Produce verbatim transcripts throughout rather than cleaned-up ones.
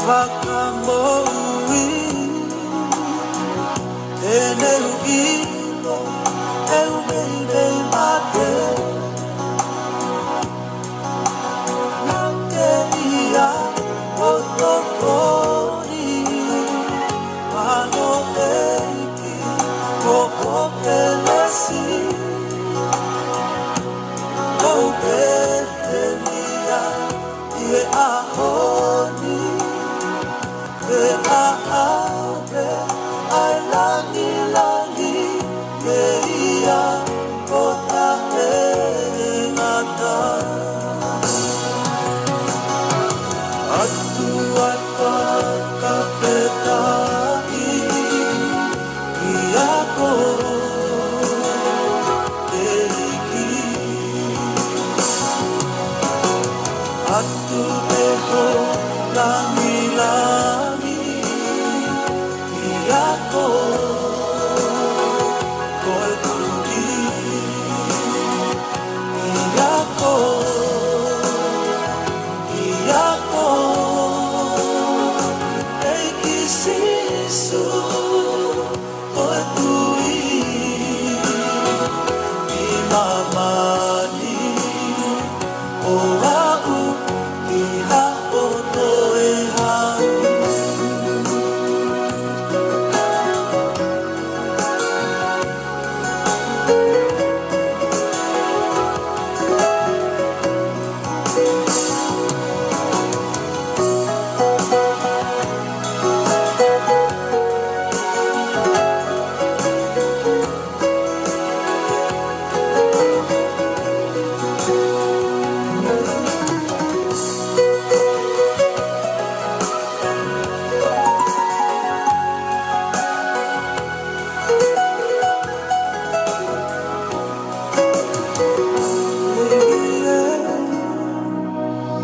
Fakamoʻui, ʻene ʻilo, ʻene meimei mate. Naʻa ke ʻi ai ʻo tokoni, ʻa e ʻEiki ko ho kelesi. ʻOku ou pehē ni ʻi he ʻaho ni, pea ʻave ʻa e lāngilangi kiate ia ʻo taʻengata. ʻOtua fakafetaʻi, ʻia koe ʻEiki. ʻOatu pē ho lāngilangi, ʻia koe, koe tuʻi. ʻIa koe, ʻia koe, ʻEiki Sīsū, koe tuʻi ʻi māmani, ʻo aʻu ki haʻo toe haʻu.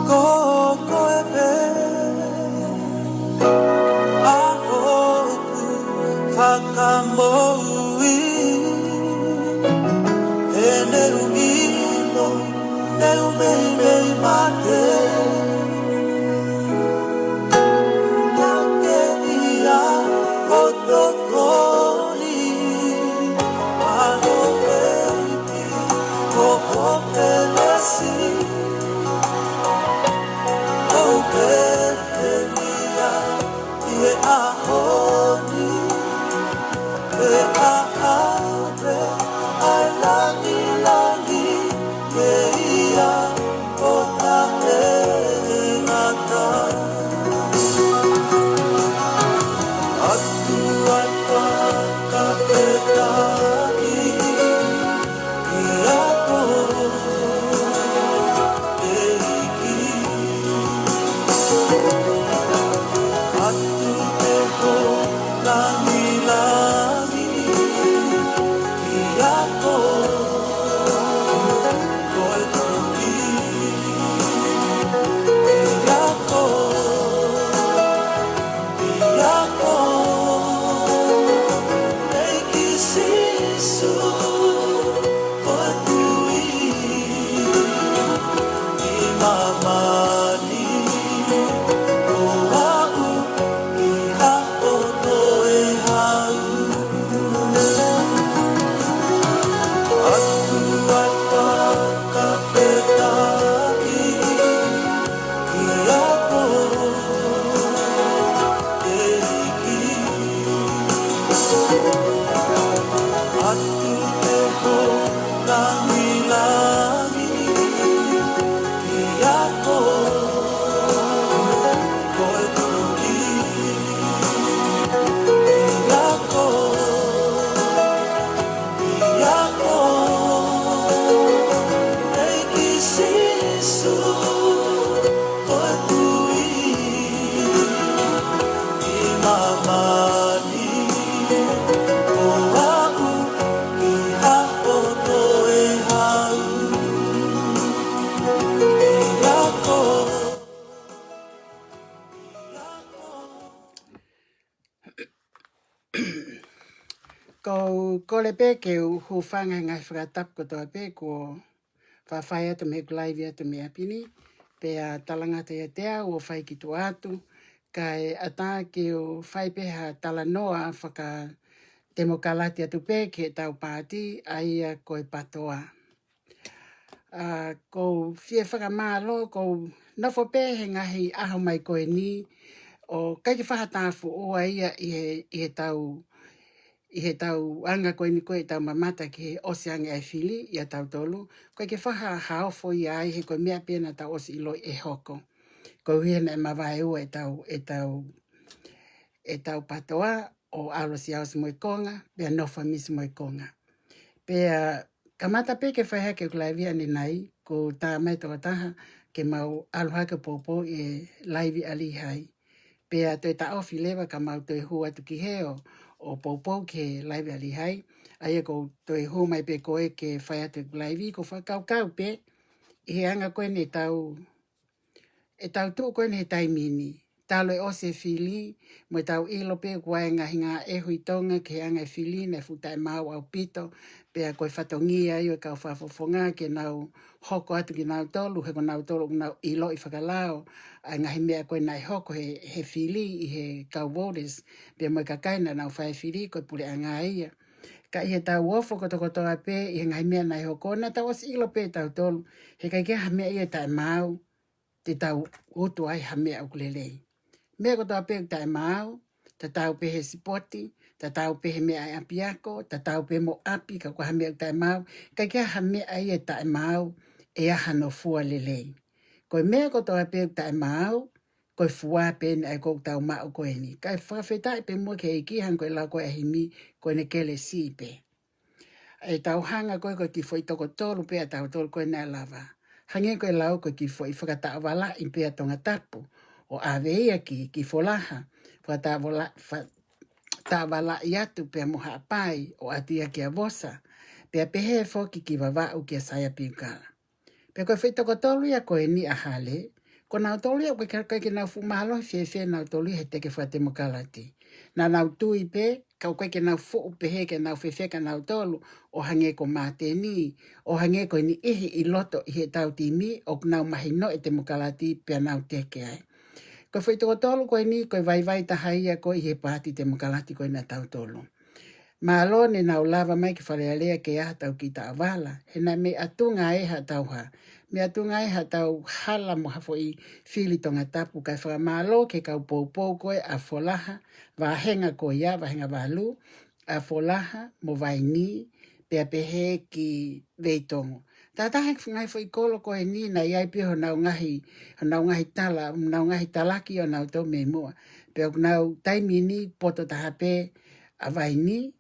Ko koe pē ʻa hoku Fakamoʻui, ʻene ʻilo, ʻene meimei mate. Naʻa ke ʻi ai ʻo tokoni, ʻa e ʻEiki ko ho kelesi. ʻOku ou pehē ni ʻi he ʻaho ni, pea ʻave ʻa e lāngilangi kiate ia ʻo taʻengata. ʻOatu ʻa e fakafetaʻi, ʻia koe ʻEiki. ʻOatu pē ho lāngilangi, ʻia koe, koe tuʻi. ʻIa koe, ʻia koe, ʻEiki Sīsū, koe tuʻi ʻi māmani, ʻo aʻu ki haʻo toe haʻu. ʻOatu ʻa e fakafetaʻi, ʻia koe ʻEiki. ʻOatu pē ho lāngilangi, ʻia koe, koe tuʻi. ʻIa koe, ʻia koe, ʻEiki Sīsū, koe tuʻi ʻi māmani, ʻo aʻu ki haʻo toe haʻu. ʻIa koe, ʻia koe. Ko e kole pē ke u hūfanga he ngaahi fakatapu kotoa pē kuo faifai atu mei he live atu mei ʻapi ni, pea talangata ʻiate au ʻo fai ki tuʻa atu, kae ʻatā ke u fai pē ha talanoa fakatemokalati atu pē ki heʻetau paati, ʻa ia ko e PATOA. ʻA, ʻoku ou fie fakamālō, ʻoku ou nofo pē he ngaahi ʻaho mai ko eni, ʻo ʻikai ke faʻa tāfuʻua ia ʻi he, ʻi heʻetau, ʻi heʻetau anga ko eni ko ʻetau mamata ki he ʻosi ange ʻa e fili ʻia tautolu, ʻoku ʻikai ke faʻa haofo ia ai he ko e meʻa pē naʻa tau ʻosi ʻiloʻi ʻe hoko. Koeʻuhi he naʻe mavaeua ʻetau, ʻetau, ʻetau PATOA ʻo ʻalu ʻa Siaosi mo e konga, pea nofo ʻa Misi mo e konga. Pea kamata pē ke fai hake ʻeku laivi ʻanenai, ʻoku tā mai tokotaha ke mau ʻalu hake ʻo poupou ʻi he laivi ʻa Lihai. Pea toe taʻofi leva ka mau toe hū atu ki hē ʻo, ʻo poupou ki he laivi ʻa Lihai. ʻA ia ʻoku ou toe hū mai pē ko ē ke fai atu ʻeku laivi, ʻoku ou fakakaukau pē ʻi he anga ko eni ʻetau, ʻetau tuʻu ko eni he taimi ni. Talu e ʻosi e fili, mo ʻetau ʻilo pē ʻoku ʻi ai e ngaahi ngāue ʻi Tonga ki he anga e fili naʻe fuʻu taʻemaau ʻaupito, pea ko e fatongia ia ʻo e kau fakafofonga ke nau hoko atu kinautolu, he ko nautolu ʻoku nau ʻiloʻi fakalao ʻa e ngaahi meʻa ko ē naʻe hoko he, he fili ʻi he kau voters, pea mo e kakai naʻa nau fai fili ko e puleʻanga ia. Ka ʻi heʻetau ofo kotokotoa pē ʻi he ngaahi meʻa naʻe hoko, naʻa tau ʻosi ʻilo pē tautolu, he ʻikai ke ʻi ai ha meʻa ia ʻe taʻemaau, te tau utu ai ha meʻa ʻoku lelei. Meʻa kotoa pē ʻoku taʻemaau, tatau pē he sipoti, tatau pē he meʻa ʻa e ʻapiako, tatau pē mo ʻapi, ka ko ha meʻa ʻoku taʻemaau, ʻikai ke ʻi ai ha meʻa ia ʻe taʻemaau, ʻe ʻi ai hano fua lelei. Ko e meʻa kotoa pē ʻoku taʻemaau, ko e fua pē eni ʻa ia ʻoku tau maʻu ko eni. Kae fakafetaʻi pē muʻa ki he ʻEiki hangē ko e lau ko ē ʻa e himi, ko ʻene kelesi pē. ʻEtau hanga ko ē ko e kiʻi foʻi toko tolu pē ʻa tautolu ko ē naʻe lava. Hangē ko e lau ko e kiʻi foʻi fakataʻovala ʻi pē ʻa Tongatapu. ʻO ʻave ia ki, ki Folaha. Fakataʻovala, fa-, taʻovala ʻi atu pea mo Haʻapai, ʻo ʻatu ia kia Vosa. Pea pehē foki ki Vavaʻu kia Saia Piukala. Pea ko e foʻi toko tolu ia ko eni ʻa Hale, ko nautolu ia ʻoku ʻikai ke nau fuʻu mālohi fēfē nautolu ia he teke fakatemokalati. Naʻa nau tui pē, ka ʻoku ʻikai ke nau fuʻu pehē ke nau fefeka nautolu, ʻo hangē ko Māteni, ʻo hangē ko e niʻihi ʻi loto ʻi heʻetau timi, ʻoku nau mahinoʻi e temokalati pea nau teke ai. Ko e foʻi toko tolu ko eni, ko e vaivai taha ia ko ē ʻi he paati temokalati ko ena ʻa tautolu. Mālō ne nau lava mai ki Fale Alea ke ʻai haʻatau kiʻi taʻovala. He naʻe mei ʻatunga ē haʻatau hā. Mei ʻatunga ē haʻatau hala mo ha foʻi fili Tongatapu kae fakamālō ki he kau poupou ko ē ʻa Folaha, vāhenga ko ia, vāhenga valu, ʻa Folaha, mo Vaini, pea pehē ki Veitongo. Tātā he ngaahi foʻi kolo ko eni naʻe ʻi ai pē honau ngaahi, honau ngaahi tala, honau ngaahi talaki ʻo nautolu mei muʻa. Pea ʻoku nau taimi ni poto taha pē ʻa Vaini,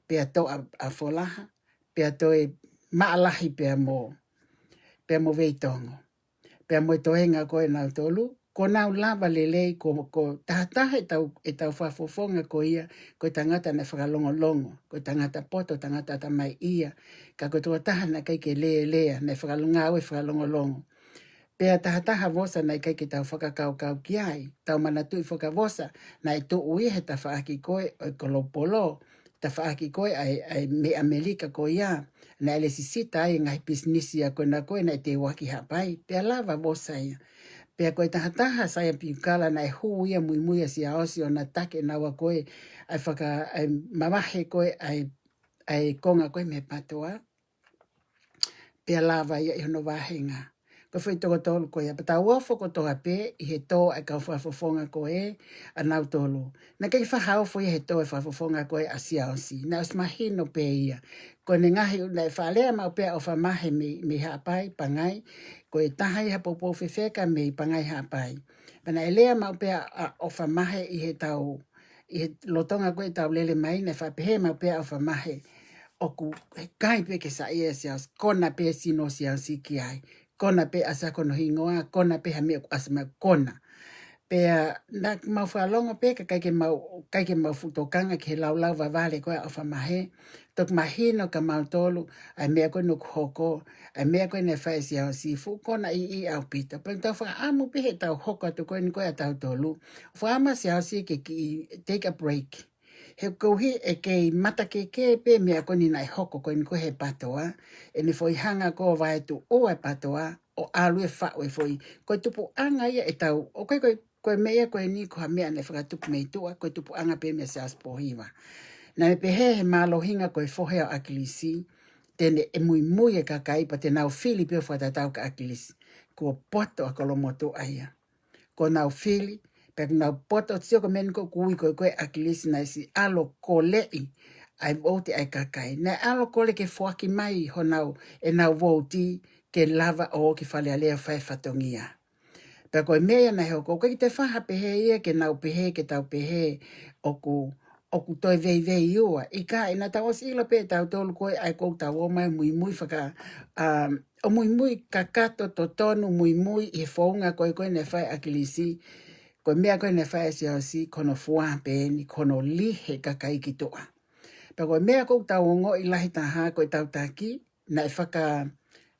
pea toʻa ʻa Folaha, pea toe maʻalahi pea mo, pea mo Veitongo. Pea mo e toenga ko ē nautolu, ko nau lava lelei, ko, ko tahataha ʻetau, ʻetau fakafofonga ko ia, ko e tangata naʻe fakalongolongo, ko e tangata poto, tangata tamai ia, ka ko e tokotaha naʻe ʻikai ke lēlea, naʻe fakalongau e fakalongolongo. Pea tahataha Vosa naʻe ʻikai ke tau fakakaukau ki ai, tau manatuʻi foki ʻa Vosa, naʻe tuʻu ia he tafaʻaki ko ē ʻo e kolopolo, tafaʻaki ko ē ʻa e, ʻa e mei ʻAmelika ko ia, naʻe lesisita ai e ngaahi pisinisi ia ko ena ko ē naʻe teuaki Haʻapai, pea lava Vosa ia. Pea ko e tahataha Saia Piukala naʻe hū ia muimui ʻa Siaosi ʻo na taki ʻe naua ko ē, ʻa e faka-, ʻa e mavahe ko ē, ʻa e, ʻa e konga ko ē mei he PATOA, pea lava ia ʻi hono vāhenga. Ko e foʻi toko tolu ko ia, pea tau ofo kotoa pē ʻi he tō ʻa e kau fakafofonga ko ē ʻa nautolu. Naʻe ʻikai faʻa haofo ia he tō e fakafofonga ko ē ʻa Siaosi. Naʻe ʻosi mahino pē ia. Ko ʻene ngaahi, naʻe faʻa lea maʻu pē ʻa ʻOfamahe mei, mei Haʻapai, Pangai. Ko e taha ia ha poupou fefeka mei Pangai Haʻapai. Pea naʻe lea maʻu pē ʻa, ʻa ʻOfamahe ʻi heʻetau, ʻi he lolotonga ko ē ʻetau lele mai, naʻe faʻa pehē maʻu pē ʻa ʻOfamahe, ʻoku ʻikai pē ke saiʻia ʻa Siaosi, kona pē sino ʻo Siaosi ki ai. Kona pē ʻasi ko hono hingoa, kona pē ha meʻa ʻoku ʻasi mai, kona. Pea naʻa mau fakalongo pē ka ʻikai ke mau, ʻikai ke mau fuʻu tokanga ki he laulau vavale ko ē ʻa ʻOfamahe. Toki mahino kia mautolu ʻa e meʻa ko ē naʻe hoko, ʻa e meʻa ko ē naʻe fai ʻe Siaosi, fuʻu kona ʻiʻi ʻaupito. Pea tau fakaʻamu pē heʻetau hoko atu ko eni ko ē ʻa tautolu, fakaʻamu ʻa Siaosi ke kiʻi take a break. He koeʻuhi ʻe kei matakēkē pē meʻa ko eni naʻe hoko ko eni ko ē he PATOA, ʻene foʻi hanga ko ē ʻo vaetuʻua e PATOA, ʻo ʻalu e faʻu e foʻi. Ko e tupuʻanga ia ʻetau, ʻoku ʻikai ko e Ko e meʻa ia ko eni ko ha meʻa naʻe fakatupu mei tuʻa, ko e tupuʻanga pē meia Siaosi Pōhiva. Naʻe pehē he mālohinga ko e fohe ʻo ʻAkilisi, te ne ʻe muimui e kakai pea te nau fili pē ʻo fakatatau kia ʻAkilisi. Kuo poto ʻa Kolomotuʻa ia. Kuo nau fili, pea kuo nau poto, sio ko e meʻa ko ē ʻoku ui ko ē ko ē ʻAkilisi naʻe siʻi ʻalu ʻo koleʻi ʻa e vouti ʻa e kakai. Naʻe ʻalu ʻo kole ke foaki mai honau, ʻenau vouti ke lava ʻo ō ki Fale Alea fai fatongia. Pea ko e meʻa ia naʻe hoko, ʻoku ʻikai ke toe faʻa pehē ia ke nau pehē, ke tau pehē ʻoku, ʻoku toe veiveiua. ʻIkai, naʻa tau ʻosi ʻilo pē ʻe tautolu ko ē ʻa ia ʻoku tau ō mai muimui faka-, um, ʻo muimui kakato totonu muimui ʻi he founga ko ē ko ē naʻe fai ʻe ʻAkilisi, ko e meʻa ko ē naʻe fai ʻe Siaosi, ko hono fua pē eni, ko hono lī he kakai ki tuʻa. Pea ko e meʻa ʻoku tau ongoʻi lahi taha ko e tau taki, naʻe faka-,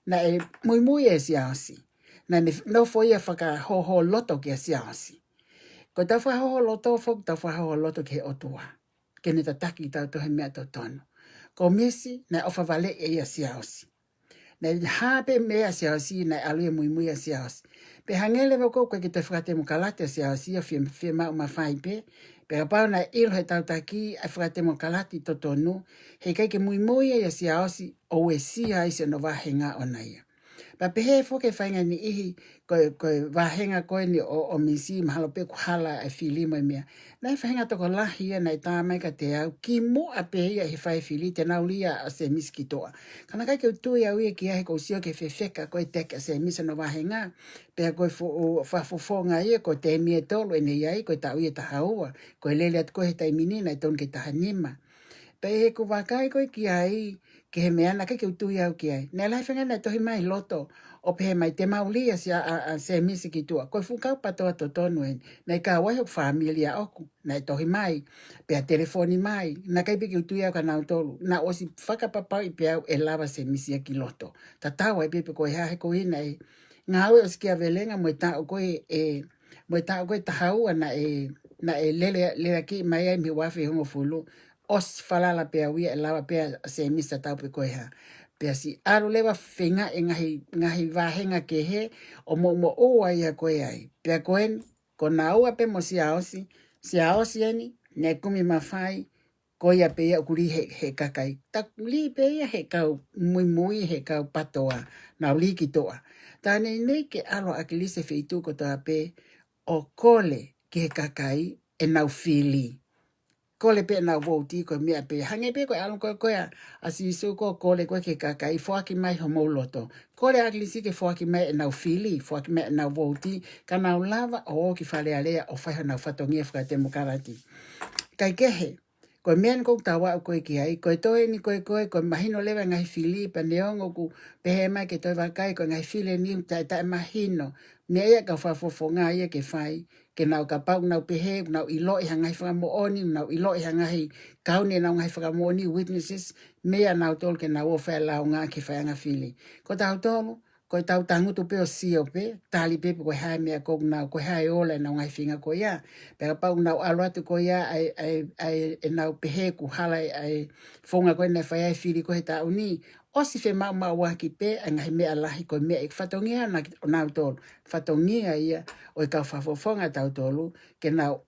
naʻe muimui ʻe Siaosi. Naʻa ne nofo ia fakahōhōloto kia Siaosi. Ko e tau fakahōhōloto foki, tau fakahōhōloto ki he ʻOtua. Ke ne tataki kitautolu he meʻa totonu. Ko Misi, naʻe ʻofa valeʻi ia ʻia Siaosi. Naʻe hā pē meʻa ʻa Siaosi, naʻe ʻalu ia muimui ʻia Siaosi. Pea hangē leva ko ē ʻoku ʻikai ke toe fakatemokalati ʻa Siaosi, ʻo fie, fiemaʻu mafai pē. Pea kapau naʻe ʻilo he tau taki ʻa e fakatemokalati totonu, heʻikai ke muimui ia ʻia Siaosi ʻo uesia ai siʻono vāhenga ʻoʻona ia. Pea pehē foki e faʻahinga niʻihi, ko e, ko e vāhenga ko eni ʻo, ʻo Misi, mahalo pē kuo hala e fili mo e meʻa. Naʻe faʻahinga tokolahi ia naʻe tā mai kiate au, kimuʻa pē ia he fai e fili, te nau lī ʻa Semisi ki tuʻa. Ka naʻe ʻikai ke u tui au ia ki ai he ʻoku ou sio ki he fefeka ko e teke ʻa Semisi hono vāhenga. Pea ko e fo-, ʻo fakafofonga ia, ko e temi ʻe tolu ʻene ʻi ai, ko e taʻu ia ʻe taha ua. Ko e lele atu ko ē he taimi ni naʻe tonu ke taha nima. Pea ʻi heʻeku vakai ko ē ki ai, ki he meʻa naʻe ʻikai ke u tui au ki ai. Naʻe lahi e faʻahinga naʻe tohi mai loto, ʻo pehē mai te mau lī ʻa Sia-, ʻa, ʻa Semisi ki tuʻa. Ko e fuʻu kau PATOA totonu eni. Naʻe kau ai hoku fāmili ʻaʻaku. Naʻe tohi mai. Pea telefoni mai. Naʻe ʻikai pē ke u tui au kia nautolu. Naʻa ku ʻosi fakapapauʻi pē au ʻe lava Semisi ia ki loto. Tatau ai pē pe ko e hā he ko ē naʻe ngāue ʻosikiavelenga mo e taʻu ko ē, ʻe, mo e taʻu ko ē ʻe taha ua naʻe, naʻe lele, lele ki mai ai mei he ua afe hongofulu. ʻOsi falala pē au ia ʻe lava pē ʻa Semisi tatau pē ko e hā. Pea siʻi ʻalu leva feinga e ngaahi, ngaahi vāhenga kehe ʻo moʻumoʻua ia ko ē ai. Pea ko eni, ko naua pē mo Siaosi, Siaosi eni, naʻe kumi mafai, ko ia pē ia ʻoku lī he, he kakai. Ta lī pē ia he kau muimui, he kau PATOA, nau lī ki tuʻa. Tā neʻineʻi ke ʻalu ʻa ʻAkilisi he feituʻu kotoa pē ʻo kole ki he kakai ʻenau fili. Kole pē ʻenau vouti ko e meʻa pē. Hangē pē ko e ʻalu ko ē ko ē ʻa, ʻa Sīsū ko ē ʻo kole ko ē ki he kakai, foaki mai homou loto. Kole ʻa ʻAkilisi ke foaki mai ʻenau fili, foaki mai ʻenau vouti, ka nau lava ʻo ō ki Fale Alea ʻo fai honau fatongia fakatemokalati. Kae kehe, ko e meʻa eni ʻoku tau aʻu ko ē ki ai, ko e toe eni ko ē ko ē, ko e mahino leva e ngaahi fili, pea neongo ʻoku pehē mai ke toe vakai, ko e ngaahi fili eni taʻe, taʻemahino, meʻa ia kau fakafofonga ia ke fai, ke nau kapau ʻoku nau pehē, ʻoku nau ʻiloʻi ha ngaahi fakamoʻoni, ʻoku nau ʻiloʻi ha ngaahi kau ni ʻenau ngaahi fakamoʻoni, witnesses, meia nautolu ke nau ō fai lāunga ki he faiʻanga fili. Ko tautolu, ko e tau tangutu pē ʻo sio pē, tali pē pe ko e hā e meʻa ʻoku nau, ko e hā e ola ʻenau ngaahi feinga ko ia. Pea kapau ʻoku nau ʻalu atu ko ia, ʻa e, ʻa e, ʻa e, ʻenau pehē kuo hala ʻa e, ʻa e founga ko ē naʻe fai ai e fili ko ē he taʻu ni, ʻosi fiemaʻumaʻuaki pē ʻa e ngaahi meʻa lahi ko e meʻa ʻi he fatongia ʻo nautolu. Fatongia ia ʻo e kau fakafofonga tautolu, ke nau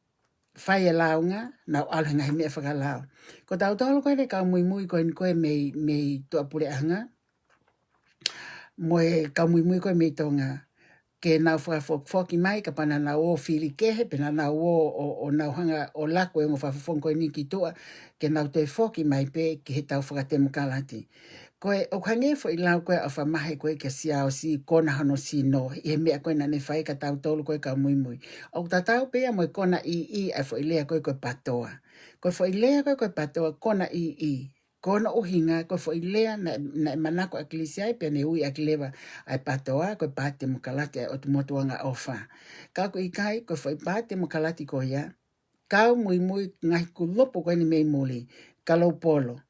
fai e lāunga, nau ʻalu he ngaahi meʻa fakalao. Ko tautolu ko eni kau muimui ko eni ko ē mei, mei tuʻapuleʻanga, mo e kau muimui ko ē mei Tonga, ke nau fakafokifoki mai, kapau naʻa nau ō fili kehe, pe naʻa nau ō, ʻo, ʻo nau hanga ʻo laku e ongo fakafofonga ko eni ki tuʻa, ke nau toe foki mai pē ki he tau fakatemokalati. Ko e, ʻoku hangē foʻi lau ko ē ʻa e faʻahi ko ē kia Siaosi, kona hono sino, ʻi he meʻa ko ē naʻa ne fai kia tautolu ko ē kau muimui. ʻOku tatau pē ia mo e kona ʻiʻi ʻa e foʻi lea ko ē ko e PATOA. Ko e foʻi lea ko ē ko e PATOA, kona ʻiʻi. Ko hono ʻuhinga, ko e foʻi lea naʻe, naʻe manako ʻa ʻAkilisi ai, pea ne ui ʻaki leva ʻa e PATOA, ko e Paati Temokalati ʻa e ʻOtu Motu Angaʻofa. Ka ʻoku ʻikai, ko e foʻi Paati Temokalati ko ia, kau muimui ngaahi kulupu ko eni mei muli, Kalaupolo,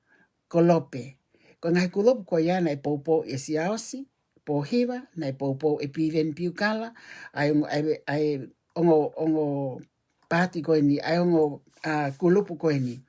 Kolope. Ko e ngaahi kulupu ko ia naʻe poupou ʻe Siaosi Pōhiva, naʻe poupou ʻe Piveni Piukala, ʻa e ongo, ʻa e, ʻa e ongo, ongo paati ko eni, ʻa e ongo, ʻa, kulupu ko eni.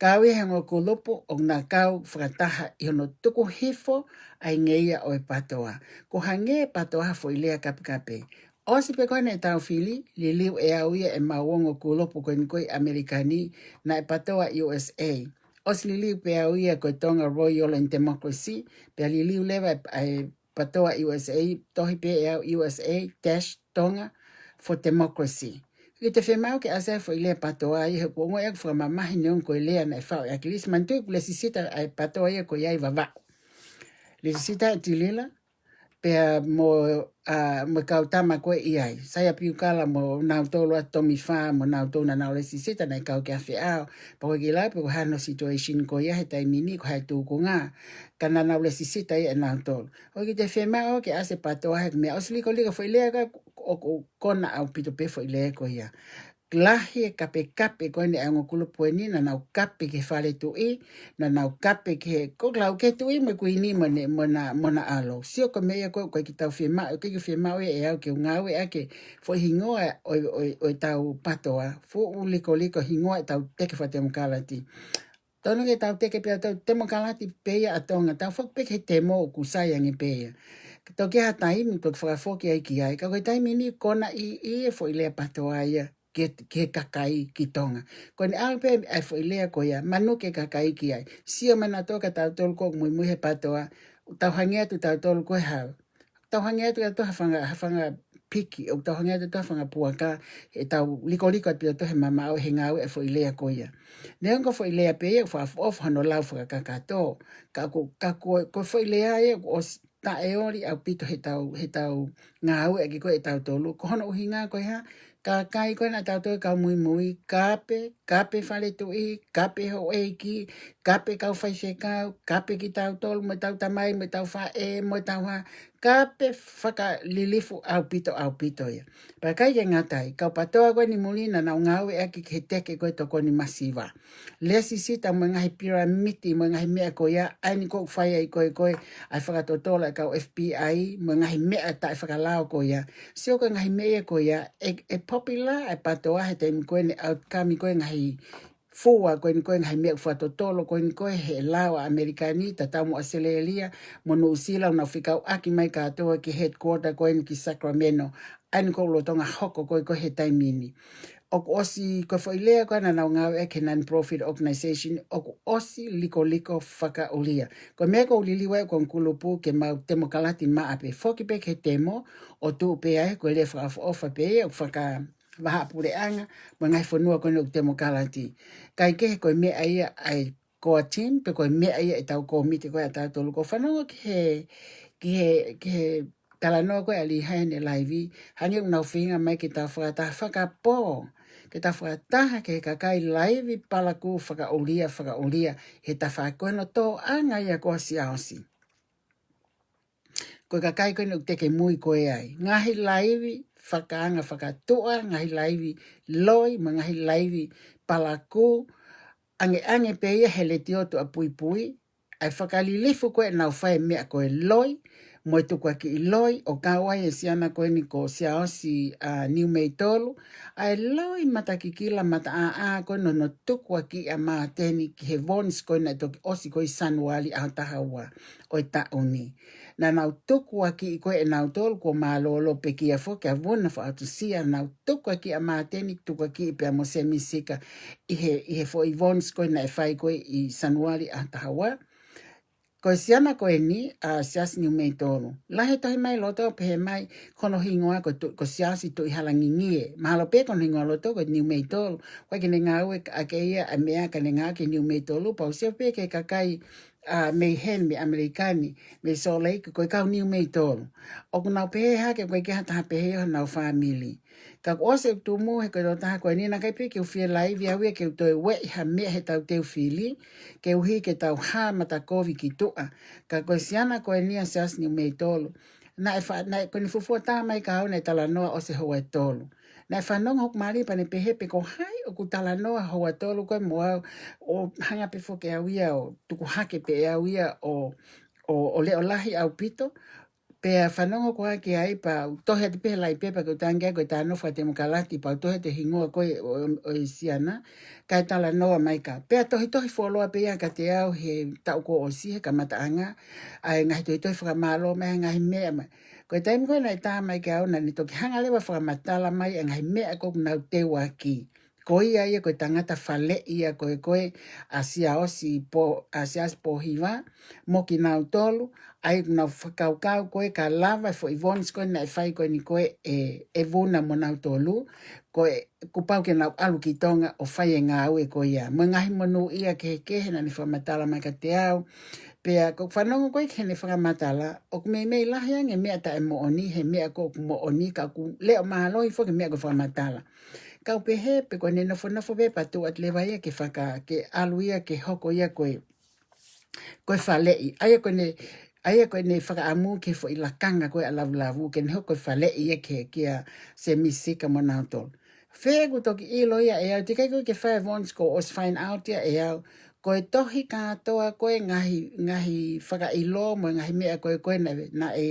Kau ia he ongo kulupu ʻoku na kau fakataha ʻi hono tuku hifo ʻa e ngeia ʻo e PATOA. Ko e hangē PATOA ha foʻi lea kapekape. ʻOsi pē ko ē naʻa tau fili, liliu ʻe au ia ʻemau ongo kulupu ko eni ko ē ʻi ʻAmelika ni, naʻe PATOA U S A. ʻOsi liliu pē au ia ko e Tonga Royal and Democracy, pea liliu leva ʻe, ʻe PATOA U S A, tohi pē ʻe au U S A dash Tonga for Democracy. Kiʻi toe fiemaʻu ke ʻasi e foʻi lea PATOA ia he kuo ongoʻi ʻeku fakamamahi neongo ko e lea naʻe faʻu ʻe ʻAkilisi. Manatuʻi kuo lesisita ʻa e PATOA ia ko ia ʻi Vavaʻu. Lesisita ʻe Tilila, pea mo, ʻa, mo e kau tama ko ē ʻi ai. Saia Piukala mo nautolu ʻa Tomi Fā, mo nautolu naʻa nau lesisita naʻe kau ki he afe ʻaho. Pea ko e kiʻi lau pe ko e hā hono situation ko ia he taimi ni, ko e hā e tūkunga. Ka naʻa nau lesisita ia ʻe nautolu. ʻOku kiʻi toe fiemaʻu ke ʻasi e PATOA he meʻa ʻosi likoliko foʻi lea ka ʻoku, ʻoku kona ʻaupito pē foʻi lea ko ia. Lahi e kapekape ko eni ʻa e ongo kulupu eni, naʻa nau kape ki he fale tuʻi, naʻa nau kape ki he, ko e lau ki he tuʻi mo e kuini mo ʻene, mo ʻena, mo ʻena ʻalo. Sio ko e meʻa ia ko ē, ko e kiʻi tau fiemaʻu, ko e kiʻi fiemaʻu ia ʻe au ke u ngāueʻaki e foʻi hingoa ʻo, ʻo, ʻo e tau PATOA, fuʻu likoliko hingoa e tau teke fakatemokalati. Tonu ke tau teke pē ʻa tau temokalati pē ia ʻa Tonga, tau foki pē ki he temo ʻoku sai ange pē ia. Toki ʻi ai ha taimi toki fakafoki ai ki ai, ka ko e taimi ni kona ʻi, ʻi he foʻi lea PATOA ia ki he, ki he kakai ki Tonga. Ko ʻene ʻalu pē ʻa e foʻi lea ko ia, manuki e kakai ki ai. Sio mai nautolu kia tautolu ʻoku muimui he PATOA, tau hangē atu tautolu ko e hā. Tau hangē atu ʻa tautolu ha fanga, ha fanga piki, ʻo tau hangē atu ʻa tautolu ha fanga puaka, he tau likoliko atu pē ʻa tautolu he mamaʻo he ngāue e foʻi lea ko ia. Neongo ko e foʻi lea pē ia, ʻoku fakaʻofoʻofa hono lau fakakakato, ka ko, ka ko, ko e foʻi lea ia, ʻoku ʻosi taʻeoli ʻaupito he tau, he tau ngāueʻaki ko ē ʻe tautolu. Ko hono ʻuhinga ko e hā, kakai ko ē naʻa tautolu kau muimui, kape, kape fale tuʻi, kape houʻeiki, kape kau faifekau, kape kitautolu, mo e tau tamai, mo e tau faʻē, mo e tau hā, kape fakalilifu ʻaupito, ʻaupito ia. Pea ʻikai ke ngata ai, kau PATOA ko eni muli naʻa nau ngāueʻaki ki he teke ko ē tokoni masiva. Lesisita mo e ngaahi piramiti, mo e ngaahi meʻa ko ia, ʻa eni ʻoku fai ai ko ē, ko ē, ʻa e fakatotolo ʻa e kau F B I, mo e ngaahi meʻa taʻefakalao ko ia. Sio ko e ngaahi meʻa ia ko ia, ʻe, ʻe popular ʻa e PATOA he taimi ko eni outcome ko ē ngaahi fua ko eni ko ē ngaahi meʻa ʻoku fakatotolo ko eni ko ē he lao ʻa ʻAmelika ni, tatau mo ʻAositelēlia, mo Nuʻusila, ʻoku nau fekauʻaki mai kātoa ki he headquarter ko eni ki Sacramento. ʻA eni ʻoku lolotonga hoko ko ē ko ē he taimi ni. ʻOku ʻosi ko e foʻi lea ko ē naʻa nau ngāueʻaki he non-profit organization, ʻoku ʻosi likoliko fakaʻulia. Ko e meʻa ʻoku liliu ai ʻeku ongo kulupu ke mau temokalati maʻa pē, foki pē ki he temo, ʻo tuʻu pē ai ko e lea fakaʻofoʻofa pē ia, ʻoku fakavahaʻapuleʻanga, mo e ngaahi fonua ko eni ʻoku temokalati. Kae kehe ko e meʻa ia ʻa e core team, pe ko e meʻa ia ʻe tau kōmiti ko ē ʻa tautolu. ʻOku ou fanongo ki he, ki he, ki he talanoa ko ē ʻa Lihai ʻene laivi, hangē ʻoku nau feinga mai ke tau fakataha fakapō, ke tau fakataha ki he kakai laivi palakū fakaʻulia, fakaʻulia, he tafaʻaki ko ē hono tōʻanga ia ko ē ʻa Siaosi. Ko e kakai ko eni ʻoku teke mui ko ē ai. Ngaahi laivi fakaanga fakatuʻa, ngaahi laivi loi, mo e ngaahi laivi palakū, angeange pē ia he letiō tuʻapuipui, ʻa e fakalilifu ko ē ʻenau fai e meʻa ko e loi, mo e tukuakiʻi loi, ʻo kau ai e siana ko eni ko Siaosi, ʻa, Niumeitolu, ʻa e loi matakikila mataʻāʻā ko ē hono tukuakiʻi ʻa Māteni ki he Vons ko ē naʻe toki ʻosi ko ē ʻi Sānuali ʻaho taha ua ʻo e taʻu ni. Naʻa nau tukuakiʻi ko ē ʻe nautolu kuo mālōlō pekia foki ʻa Vuna Faʻatusia, nau tukuakiʻi ʻa Māteni, tukuakiʻi pea mo Semi Sika ʻi he, ʻi he foʻi Vons ko ē naʻe fai ko ē ʻi Sānuali ʻaho taha ua. Ko e siana ko eni, ʻa Siaosi Niumeitolu. Lahi e tohi mai loto pehē mai, ko hono hingoa ko Tu-, ko Siaosi Tuʻihalangingie. Mahalo pē ko hono hingoa loto ko Niumeitolu. ʻOku ʻikai ke ne ngāueʻaki ia ʻa e meʻa ka ne ngāueʻaki Niumeitolu, pea u sio pē ki he kakai, ʻa, mei heni, mei ʻAmelika ni, mei Salt Lake, ko e kau Niumeitolu. ʻOku nau pehē hake, ʻoku ʻikai ke ha taha pehē ʻi honau fāmili. Ka kuo ʻosi ʻeku tumu he ko e tokotaha ko eni naʻe ʻikai pē ke u fie laivi au ia ke u toe ueʻi ha meʻa he tau teu fili, koeʻuhi ke tau hā matakovi ki tuʻa. Ka ko e siana ko eni ʻa Siaosi Niumeitolu. Naʻe fa-, naʻe ko eni fuofua tā mai kia au naʻe talanoa ʻosi e houa ʻe tolu. Naʻe fanongo hoku mali pea ne pehē pe ko hai ʻoku talanoa houa ʻe tolu ko ē mo au, ʻo hanga pē foki au ia ʻo tuku hake pē au ia ʻo, ʻo, ʻo leʻo lahi ʻaupito. Pea fanongo ko ē ki ai pea u tohi atu pē he laʻi pepa ke u tangi ai ko e tano fakatemokalati pea u tohi atu e hingoa ko ē ʻo, ʻo e siana, kae talanoa mai ka. Pea tohitohi fuoloa pē ia kiate au he taʻu kuo ʻosi he kamataʻanga, ʻa e ngaahi tohitohi fakamālō mai he ngaahi meʻa mai. Ko e taimi ko ē naʻe tā mai kiate au, naʻa ne toki hanga leva ʻo fakamatala mai ʻa e ngaahi meʻa ko ē ʻoku nau teuaki. Ko ia ia ko e tangata faleʻi ia ko ē ko ē ʻa Siaosi Pō, ʻa Siaosi Pōhiva, mo kinautolu, ʻa ia ʻoku nau fakakaukau ko ē ka lava e foʻi vones ko ē naʻe fai ko eni ko ē ʻe, ʻe Vuna mo nautolu, ko e kuo pau ke nau ʻalu ki Tonga ʻo fai e ngāue ko ia. Mo e ngaahi monūʻia kehekehe naʻa ne fakamatala mai kiate au. Pea ʻoku ou fanongo ko ē ki heʻene fakamatala, ʻoku meimei lahi ange meʻa taʻemoʻoni he meʻa ko ē ʻoku moʻoni, ka ʻoku leʻo mālohi foki e meʻa ko ē fakamatala. Kau pehē pē ko ʻene nofonofo pē pea tuʻu atu leva ia ke faka, ke ʻalu ia ke hoko ia ko e, ko e faleʻi. ʻA ia ko ʻene, ʻa ia ko ʻene fakaʻamu ki he foʻi lakanga ko ē ʻa Lavulavu, ke ne hoko ko e faleʻi ia ki he, kia Semisi Sika mo nautolu. Fē kuo toki ʻilo ia ʻe au, teʻeki ai ko ē ke fai e vones, kuo ʻosi find out ia ʻe au, ko e tohi kātoa ko ē ngaahi, ngaahi fakaʻilo mo e ngaahi meʻa ko ē ko ē naʻe, naʻe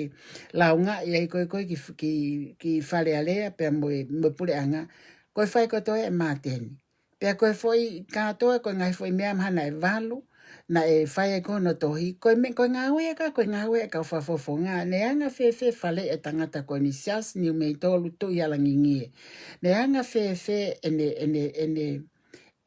lāungaʻi ai ko ē ko ē ki, ki, ki Fale Alea pea mo e, mo e puleʻanga, ko e fai kotoa ʻe Māteni. Pea ko e foʻi kātoa ko e ngaahi foʻi meʻa mahalo naʻe valu, naʻe fai ai ko hono tohi, ko e meʻa, ko e ngāue ia ka ko e ngāue ʻa e kau fakafofonga. Naʻe anga-fēfē faleʻi e tangata ko eni, Siaosi Niumeitolu Tuʻihalangingie? Naʻe anga-fēfē ʻene, ʻene, ʻene,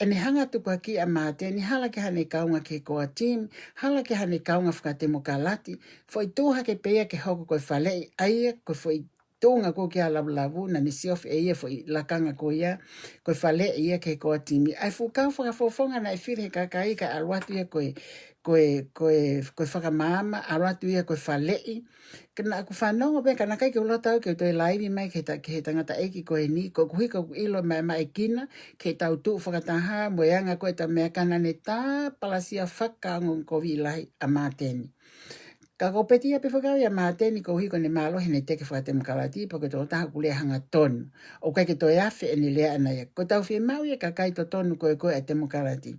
ʻene hanga ʻo tukuakiʻi ʻa Māteni, hala ke haʻane kaunga ki he core team, hala ke haʻane kaunga fakatemokalati, foʻi tuʻu hake pē ia ke hoko ko e faleʻi, ʻa ia ko e foʻi tuʻunga ko ē kia Lavulavu, naʻa ne siofi ʻe ia e foʻi lakanga ko ia, ko e faleʻi ia ki he core team. ʻA e fuʻu kau fakafofonga naʻe fili ʻe he kakai kae ʻalu atu ia ko e, ko e, ko e, ko e fakamaama, ʻalu atu ia ko e faleʻi. Ka naʻa ku fanongo pē, ka naʻe ʻikai ke u loto au ke u toe laivi mai ki he ta-, ki he tangataʻeiki ko eni, koeʻuhi ko ʻeku ʻilo mai, mai ʻe kina, ke tau tuʻu fakataha, mo e anga ko ē ʻetau meʻa, ka naʻa ne tāpalasia fakaongoongokovi lahi ʻa Māteni. Ka ʻoku ou pētia pē foki au ʻia Māteni koeʻuhi ko ʻene mālohi ʻene teke fakatemokalati, pea ko e tokotaha ʻoku lea hangatonu. ʻOku ʻikai ke toe afe ʻene lea ʻana ia. Ko ʻetau fiemaʻu ia ʻa e kakai totonu ko ē ko ē ʻa e temokalati.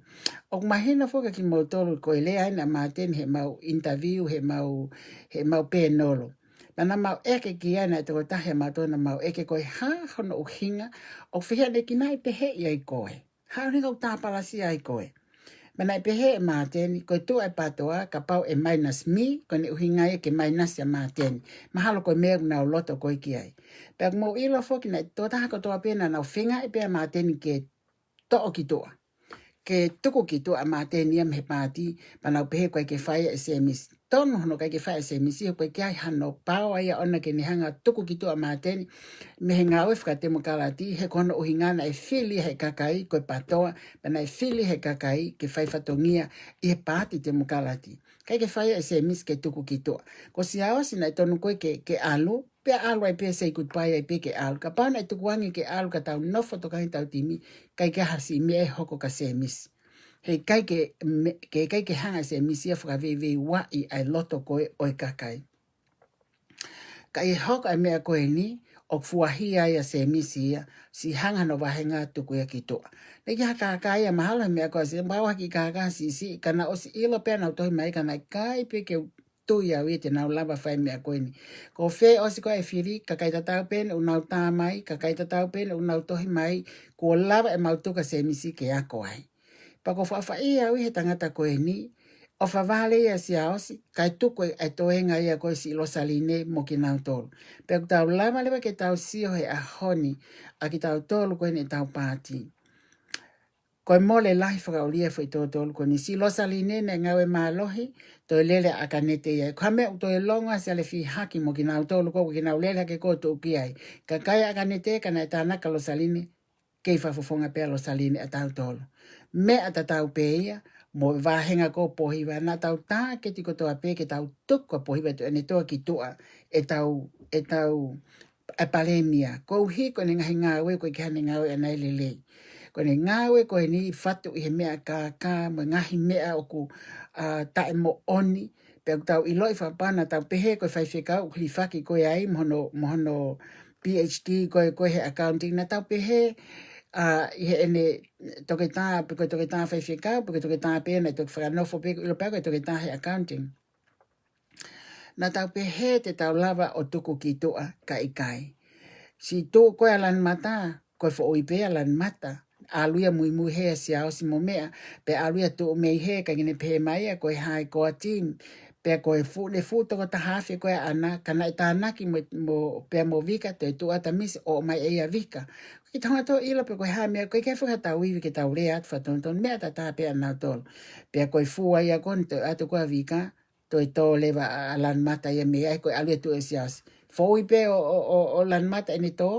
ʻOku mahino foki kia kimoutolu ko e lea ʻena ʻa Māteni heʻemau interview, heʻemau, heʻemau pēnolo. Naʻa mau ʻeke ki ai, naʻe tokotaha ʻiate kimautolu naʻa mau ʻeke ko e hā hono ʻuhinga, ʻoku fiha ne kinaʻi pehē ai koe. Hā hono ʻuhinga ʻoku tāpalasia ai koe? Pea naʻe pehē ʻe Māteni, ko e tuʻu ʻa e PATOA, kapau ʻe minus me, ko ʻene ʻuhinga ia ke minus ʻa Māteni. Mahalo ko e meʻa ʻoku nau loto ko ē ki ai. Pea ʻoku mou ʻilo foki naʻe tokotaha kotoa pē naʻa nau feinga pē ʻa Māteni ke toʻo ki tuʻa. Ke tuku ki tuʻa ʻa Māteni ia mei he paati, pea nau pehē ʻoku ʻikai ke fai ia ʻe Semisi. Tonu hono ʻikai ke fai ʻe Semisi, he ʻoku ʻikai ke ʻi ai hano paoa ia ʻona ke ne hanga ʻo tuku ki tuʻa ʻa Māteni mei he ngāue fakatemokalati, he ko hono ʻuhinga naʻe fili ʻe he kakai, ko e PATOA, pea naʻe fili ʻe he kakai ke fai fatongia ʻi he paati temokalati. ʻIkai ke fai ia ʻe Semisi ke tuku ki tuʻa. Ko Siaosi naʻe tonu ko ē ke, ke ʻalu, pea ʻalu ai pē, say goodbye ai pē ke ʻalu. Kapau naʻe tukuange ke ʻalu ka tau nofo tokanga ki heʻetau timi, ʻikai ke ʻi ai ha siʻi meʻa ʻe hoko kia Semisi. He ʻikai ke, me-, ke, ʻikai ke hanga ʻe Semisi ia ʻo fakaveiveiuaʻi ʻa e loto ko ē ʻo e kakai. Ka ʻi he hoko ʻa e meʻa ko eni, ʻoku fuahia ai ʻa Semisi ia, siʻi hanga hono vāhenga ʻo tuku ia ki tuʻa. Naʻe ʻi ai ha kākā ia mahalo he meʻa ko ē, Semisi, pau ha kiʻi kākā siʻisiʻi, ka naʻa ku ʻosi ʻilo pē ʻenau tohi mai, ka naʻe ʻikai pē ke u tui au ia te nau lava ʻo fai e meʻa ko eni. Ko fē ʻosi ko ē ʻa e fili, kakai tatau pē eni ʻoku nau tā mai, kakai tatau pē eni ʻoku nau tohi mai, kuo lava ʻemau tuku ʻa Semisi ke ako ai. Pea ʻoku ou faʻifaʻia au ʻi he tangata ko eni, ʻofa vale ia ʻa Siaosi, kae tuku e, e toenga ia ko ē ʻo siʻi Losaline mo kinautolu. Pea ʻoku tau lava leva ke tau sio he ʻaho ni, ʻa kitautolu ko eni ʻetau paati. Ko e mole lahi fakaʻulia e foʻi tōtōlu ko eni. Siʻi Losaline naʻe ngāue mālohi, toe lele ʻa ʻAkanete ia. Ko e hā e meʻa ʻoku toe longo ai ʻa Siale Fihaki mo kinautolu ko ē, ko ʻenau lele hake ko ē ʻo tuʻu ki ai. Kakai ʻa ʻAkanete, ka naʻe tānaki ʻa Losaline, kei fakafofonga pē ʻa Losaline ʻatautolu. Meʻa tatau pē ia mo e vāhenga ko ē ʻo Pōhiva, naʻa tau tāketi kotoa pē ke tau tuku ʻa Pōhiva Tuʻiʻonetoa ki tuʻa, ʻetau, ʻetau ʻa e palēmia, koeʻuhi ko ʻene ngaahi ngāue, ʻoku ʻikai ke ʻi ai haʻane ngāue ʻana ia lelei. Ko ʻene ngāue ko eni ʻoku fatu ʻi he meʻa kākā mo e ngaahi meʻa ʻoku, ā, taʻemoʻoni, pea ʻoku tau ʻiloʻi fakapapau naʻa tau pehē ko e faifekau ʻoku hilifaki ko ē ai mo hono, mo hono PhD ko ē, ko ē he accounting, naʻa tau pehē, ā, ʻi heʻene toketā, pe ko e toketā faifekau, pe ko e toketā pē naʻe toki fakanofo pē, ʻoku ʻilo pē au ko e toketā he accounting. Naʻa tau pehē te tau lava ʻo tuku ki tuʻa, ka ʻikai. Siʻi tuʻu ko ē ʻa Lanimata, ko e foʻui pē ʻa Lanimata. ʻAlu ia muimui hē ʻa Siaosi mo meʻa, pea ʻalu ia tuʻu mei hē, ʻikai ke ne pehē mai ia ko e hā e core team. Pea ko e fuʻu, ne fuʻu toko taha afe ko ē ʻaʻana, ka naʻe tānaki mo, mo, pea mo Vika, toe tuʻu atu ʻa Misi ʻo ʻomai ʻe ia ʻa Vika. Ko e kiʻi Tonga tō ʻilo pe ko e hā e meʻa, ko e ke fuka tau ivi ke tau lea atu fakatonutonu, meʻa tatau pē ʻanautolu. Pea ko e fuʻu ai ia ko eni toe atu ko ē ʻa Vika, toe tō leva ʻa, ʻa Lanmata ia mei ai, ko e ʻalu ia tuʻu ʻe Siaosi. Foʻui pē ʻo, ʻo, ʻo, ʻo Lanmata ʻene tō,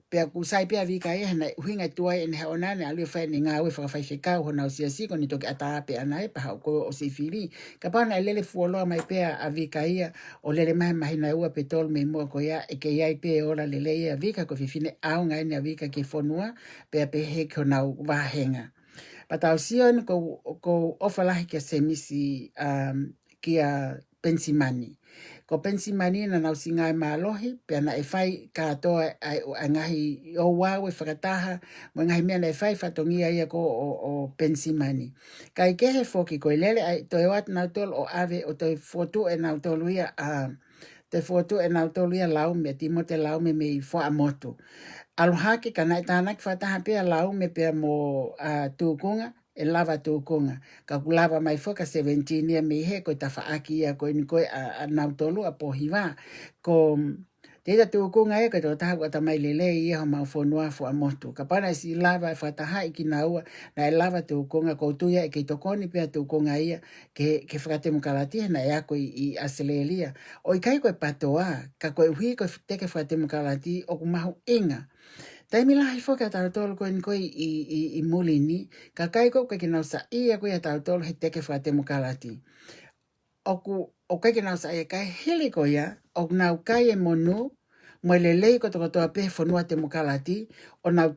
pea kuo sai pē ʻa Vika ia, he naʻe ʻuhinga ʻi tuʻa ʻene haʻu ʻaʻana, ʻalu ʻo fai ʻene ngāue fakafaifekau honau siasi, ko eni toki ʻatā pē ʻaʻana ē, pea haʻu ko ē ʻo sifili. Kapau naʻe lele fuoloa mai pē ʻa Vika ia, ʻo lele mai he māhina ʻe ua pe tolu mei muʻa ko ia, ʻe kei ʻi ai pē ola lelei ia ʻa Vika, ko e fefine ʻaonga eni ʻa Vika ki he fonua, pea pehē ki honau vāhenga. Pea tau sio eni ko, ko e ʻofa lahi kia Semisi, um, kia Penisimani. Ko Penisimani naʻa nau singa e mālohi, pea naʻe fai kātoa ʻa e, ʻa e ngaahi ouau ʻe fakataha, mo e ngaahi meʻa naʻe fai fatongia ia ko ē ʻo, ʻo Penisimani. Kae kehe foki ko e lele ai, toe ō atu nautolu ʻo ʻave, ʻo toe fokotuʻu ʻe nautolu ia, ʻa, toe fokotuʻu ʻe nautolu ia Laume, Timote Laume mei Fuaʻamotu. ʻAlu hake ka naʻe tānaki fakataha pē ʻa Laume pea mo, ʻa, Tukunga, ʻe lava Tukunga. Ka kuo lava mai foki ʻa Seventeen ia mei hē, ko e tafaʻaki ia ko eni ko ē ʻa, ʻanautolu ʻa Pōhiva. Ko, te ita Tukunga ia ko e tokotaha ʻoku ʻatamai lelei ia homau fonua Fuaʻamotu. Kapau naʻe siʻi lava ʻo fakatahaʻi kinaua, naʻe lava Tukunga, ʻoku ou tui ia ʻe kei tokoni pē ʻa Tukunga ia ke, ke fakatemokalati, he naʻe ako ʻi, ʻi ʻAositelēlia. ʻOku ʻikai ko e PATOA, ka koeʻuhi ko e teke fakatemokalati ʻoku mahuʻinga. Taimi lahi foki ʻa tautolu ko eni ko ē ʻi, ʻi, ʻi muli ni, kakai ko ē ʻoku ʻikai ke nau saiʻia ko ia ʻa tautolu he teke fakatemokalati. ʻOku, ʻoku ʻikai ke nau saiʻia, kae hili ko ia, ʻoku nau kai e monū, mo e lelei kotokotoa pē he fonua temokalati, ʻo nau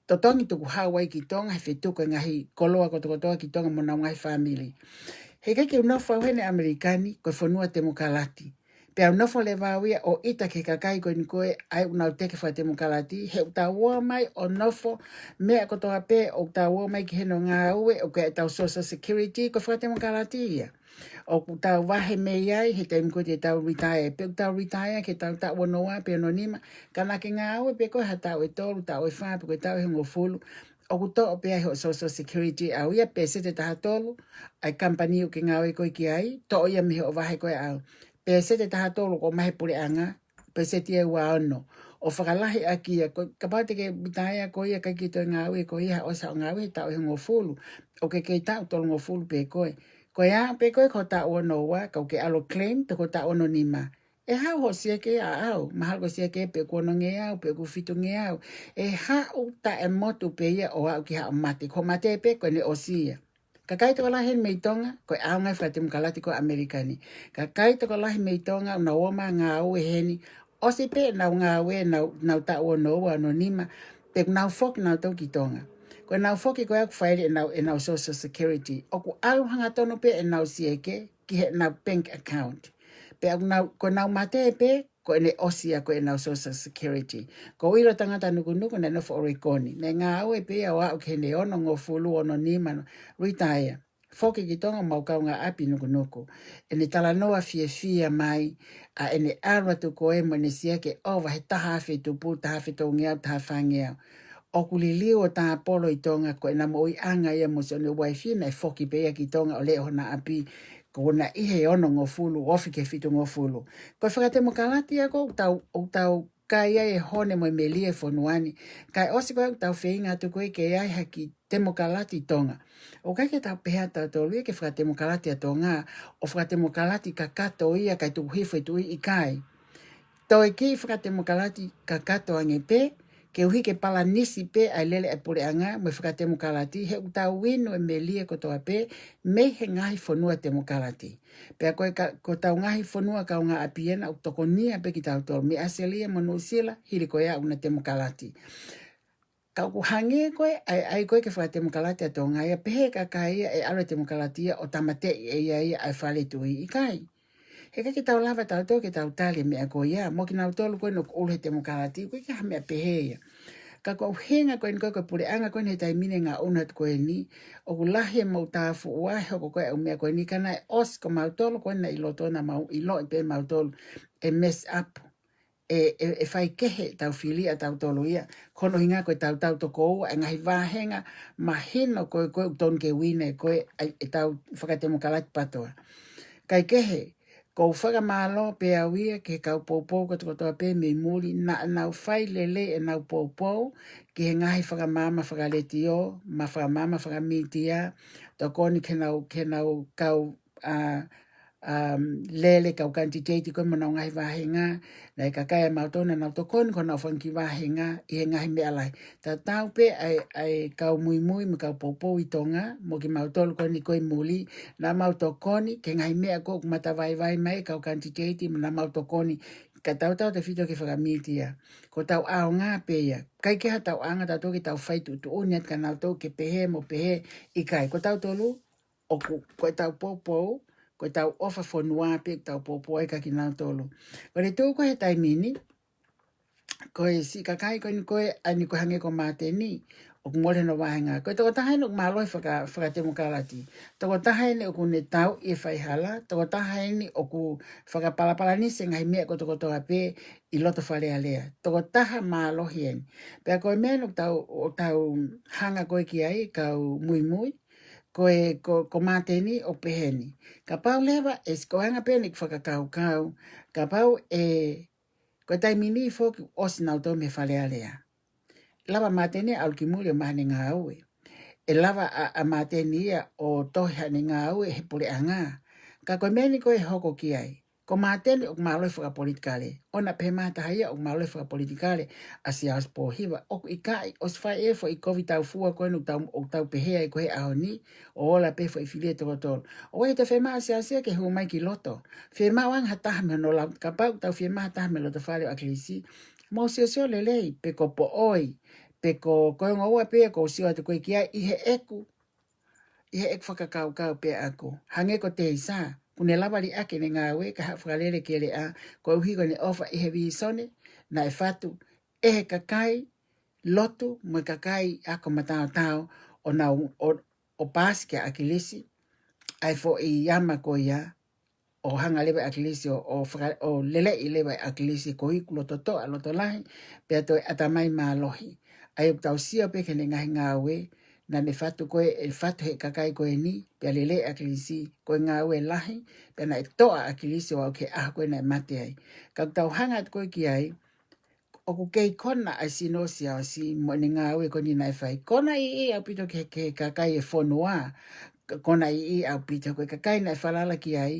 totongi tukuhau ai ki Tonga, he fetuku e ngaahi koloa kotokotoa ki Tonga mo honau ngaahi fāmili. He ʻikai ke u nofo au heni ʻAmelika ni, ko e fonua temokalati. Pea u nofo leva au ia ʻo ʻita ki he kakai ko eni ko ē ʻa ia ʻoku nau teke fakatemokalati, he ʻoku tau ō mai ʻo nofo, meʻa kotoa pē ʻoku tau ō mai ki heni ʻo ngāue, ʻoku ʻi ai ʻetau Social Security, ko e fakatemokalati ia. ʻOku tau vahe mei ai, he taimi ko ē te tau retire, pe ʻoku tau retire, ke tau taʻu ono ua, pe ono nima, ka naʻa ke ngāue pē ko e ha taʻu ʻe tolu, taʻu ʻe fā, pe ko e taʻu ʻe hongofulu, ʻoku toʻo pē ʻe hoʻo Social Security ʻau ia, peseti ʻe taha tolu, ʻa e company ʻoku ke ngāue ko ē ki ai, toʻo ia mei hoʻo vahe ko ē ʻau. Peseti ʻe taha tolu ʻoku ʻomai ʻe he puleʻanga, peseti ʻe ua ono. ʻO fakalahi ʻaki ia, ko, kapau te ke retire ko ia, ʻikai ke toe ngāue ko ia, ʻosi hoʻo ngāue he taʻu ʻe hongofulu, ʻoku ke kei taʻu tolungofulu pē koe. Ko e aʻu pē koe ki hoʻo taʻu ono ua, ka ʻoku ke ʻalu ʻo claim, pe ko e taʻu ono nima, ʻe haʻu hoʻo sieke ia ʻaʻau, mahalo ko e sieke pe ʻoku onongeau, pe ʻoku fitungeau. ʻE haʻu taʻemotu pē ia ʻo aʻu ki haʻo mate, ko hoʻo mate pē ko ʻene ʻosi ia. Kakai tokolahi heni mei Tonga, ko e ʻaonga e fakatemokalati ko ē ʻAmelika ni. Kakai tokolahi mei Tonga, ʻoku nau ō mai ʻo ngāue heni, ʻosi pē ʻenau ngāue, nau, nau taʻu ono ua, ono nima, pea ʻoku nau foki nautolu ki Tonga. Ko ʻenau foki ko ē ʻoku faili ʻenau, ʻenau Social Security. ʻOku ʻalu hangatonu pē ʻenau sieke ki heʻenau bank account. Pea ʻoku nau, ko ʻenau mate pē, ko ʻene ʻosi ia ko ē ʻenau Social Security. Ko e ʻilo tangata nukunuku naʻe nofo ʻOrekoni. Naʻe ngāue pē ia ʻo aʻu ki heʻene onongofulu, ono nima, retire. Foki ki Tonga mo e kaungāʻapi nukunuku. ʻEne talanoa fiefia mai, ʻa ʻene ʻalu atu ko ē mo ʻene sieke ʻova he taha afe tupu, taha afe tolungeau, taha fāngeau. ʻOku liliu ʻo tāpolo ʻi Tonga ko ʻena moʻuiʻanga ia mo siʻene uaifi naʻe foki pē ia ki Tonga ʻo leʻo hona ʻapi, ko ʻena ʻi he onongofulu, ofi ki he fitungofulu. Ko e fakatemokalati ia ko ē ʻoku tau, ʻoku tau kai ai e hone mo e melie e fonua ni. Kae ʻosi ko ē ʻoku tau feinga atu ko ē ke ʻi ai ha kiʻi temokalati Tonga. ʻOku ʻikai ke tau pehē ʻa tautolu ia ke fakatemokalati ʻa Tonga, ʻo fakatemokalati kakato ia kae tuku hifo e tuʻi, ʻikai. Toe kiʻi fakatemokalati kakato ange pē, koeʻuhi ke palanisi pē ʻa e lele ʻa e puleʻanga mo e fakatemokalati, he ʻoku tau inu e melie kotoa pē mei he ngaahi fonua temokalati. Pea ko e ka, ko ʻetau ngaahi fonua kaungāʻapi ena ʻoku tokonia pē kitautolu, mei ʻAositelēlia mo Nuʻusila, hili ko ia ʻoku na temokalati. Ka ʻoku hangē ko ē, ʻai, ʻai ko ē ke fakatemokalati ʻa Tonga ia, pehē ʻe he kakai ia ʻe ʻalu e temokalati ia ʻo tāmateʻi ʻe ia ia ʻa e fale tuʻi, ʻikai. He ʻikai ke tau lava tautolu ke tau tali e meʻa ko ia, mo kinautolu ko eni ʻoku ʻulu he temokalati, ʻoku ʻikai ha meʻa pehē ia. Ka ko e ʻuhinga ko eni ko ē, ko e puleʻanga ko eni he taimi ni ʻoku ngaʻunu atu ko eni, ʻoku lahi e mau tāfuʻua he hoko ko ē ʻa e ʻū meʻa ko eni, ka naʻe ʻosi ko mautolu ko eni naʻe ʻi loto na, mau ʻiloʻi pē mautolu ʻe mess up, ʻe, ʻe, ʻe faikehe ʻetau fili ʻa tautolu ia. Ko hono ʻuhinga ko ʻetau tau toko ua e ngaahi vāhenga mahino ko ē, ko ē ʻoku tonu ke uine ko ē ʻa e, ʻetau fakatemokalati PATOA. Kae kehe, ʻoku ou fakamālō pē au ia ki he kau poupou kotokotoa pē mei muli, naʻa nau fai lelei ʻenau poupou ki he ngaahi fakamaama fakaletiō, mo e fakamaama fakamītia, tokoni ki heʻenau, ki heʻenau kau, ʻa, ʻa, lele kau kanititeiti ko ē mo ʻenau ngaahi vāhenga, naʻe kakai ʻa mautolu naʻa nau tokoni ki honau fanga kiʻi vāhenga ʻi he ngaahi meʻa lahi. Tatau pē ʻa e, ʻa e kau muimui mo e kau poupou ʻi Tonga, mo kimautolu ko eni ko ē muli, naʻa mau tokoni ki he ngaahi meʻa ko ē ʻoku matavaivai mai e kau kanititeiti, mo naʻa mau tokoni, kae tautautefito ki he fakamītia. Ko hotau ʻaonga pē ia. ʻIkai ke ʻi ai haʻatau ʻaonga tautolu ke tau fai tuʻutuʻuni atu kia nautolu ke pehē mo pehē, ʻikai. Ko tautolu, ʻoku, ko ʻetau poupou, ko ʻetau ʻofa fonua pē ʻoku tau poupou ai kia kinautolu. Ko e tuʻu ko ē he taimi ni, ko e siʻi kakai ko eni ko ē, ʻa eni ko ē hangē ko Māteni, ʻoku mole hono vāhenga. Ko e tokotaha eni ʻoku mālohi faka-, fakatemokalati. Tokotaha eni ʻoku ne tauʻi e faihala, tokotaha eni ʻoku fakapalapalanisi e ngaahi meʻa kotokotoa pē ʻi loto Fale Alea. Tokotaha mālohi eni. Pea ko e meʻa eni ʻoku tau, ʻoku tau hanga ko ē ki ai, kau muimui, ko e, ko, ko Māteni ʻoku pehē ni. Kapau leva, ʻe si ko e anga pē eni ʻeku fakakaukau, kapau ʻe, ko e taimi ni foki ʻosi nautolu mei Fale Alea. Lava Māteni ʻalu ki muli ʻo maʻu haʻane ngāue. ʻE lava ʻa, ʻa Māteni ia ʻo tohi haʻane ngāue he puleʻanga. Ka ko e meʻa eni ko ē ʻe hoko ki ai. Ko Māteni ʻoku mālohi fakapolitikale. ʻOua naʻa pehē mai ha taha ia ʻoku mālohi fakapolitikale ʻa Siaosi Pōhiva. ʻOku ʻikai, ʻosi fai e foʻi kovi taufua ko eni ʻoku tau, ʻoku tau pehē ai ko ē he ʻaho ni, ʻo ola pē foʻi fili ʻe toko tolu. ʻOku ʻikai toe fiemaʻu ʻa Siaosi ia ke hū mai ki loto. Fiemaʻu ange ha taha mei hono lau, kapau ʻoku tau fiemaʻu ha taha mei loto Fale ʻo ʻAkilisi, mou siosio lelei, pe ko Poʻoi, pe ko, ko e ongo ua pē ʻoku ou sio atu ko ē ki ai ʻi heʻeku, ʻi heʻeku fakakaukau pē ʻaʻaku. Hangē ko Teisa, ʻoku ne lava liʻaki ʻene ngāue, kae haʻu ʻo fakalele ki he Leʻa, koeʻuhi ko ʻene ʻofa ʻi he vīsone naʻe fatu ʻe he kakai lotu mo e kakai ako mataotao ʻo nau, ʻo, ʻo paasi kia ʻAkilisi ʻa e foʻi ama ko ia, ʻo hanga leva ʻe ʻAkilisi ʻo, ʻo faka-, ʻo leleʻi leva ʻe ʻAkilisi koeʻuhi ʻoku lototoʻa, lotolahi, pea toe ʻatamai mālohi. ʻA ia ʻoku tau sio pē ki heʻene ngaahi ngāue, naʻa ne fatu ko ē, ʻe fatu ʻe he kakai ko eni, pea lele ʻe ʻAkilisi, ko e ngāue lahi, pea naʻe toʻa ʻa ʻAkilisi ʻo aʻu ki he ʻaho ko ē naʻe mate ai. Ka ʻoku tau hanga atu ko ē ki ai, ʻoku kei kona ʻa e sino ʻo Siaosi mo ʻene ngāue ko eni naʻe fai. Kona ʻiʻi ʻaupito ki he, ki he kakai e fonua, ka kona ʻiʻi ʻaupito ko e kakai naʻe falala ki ai,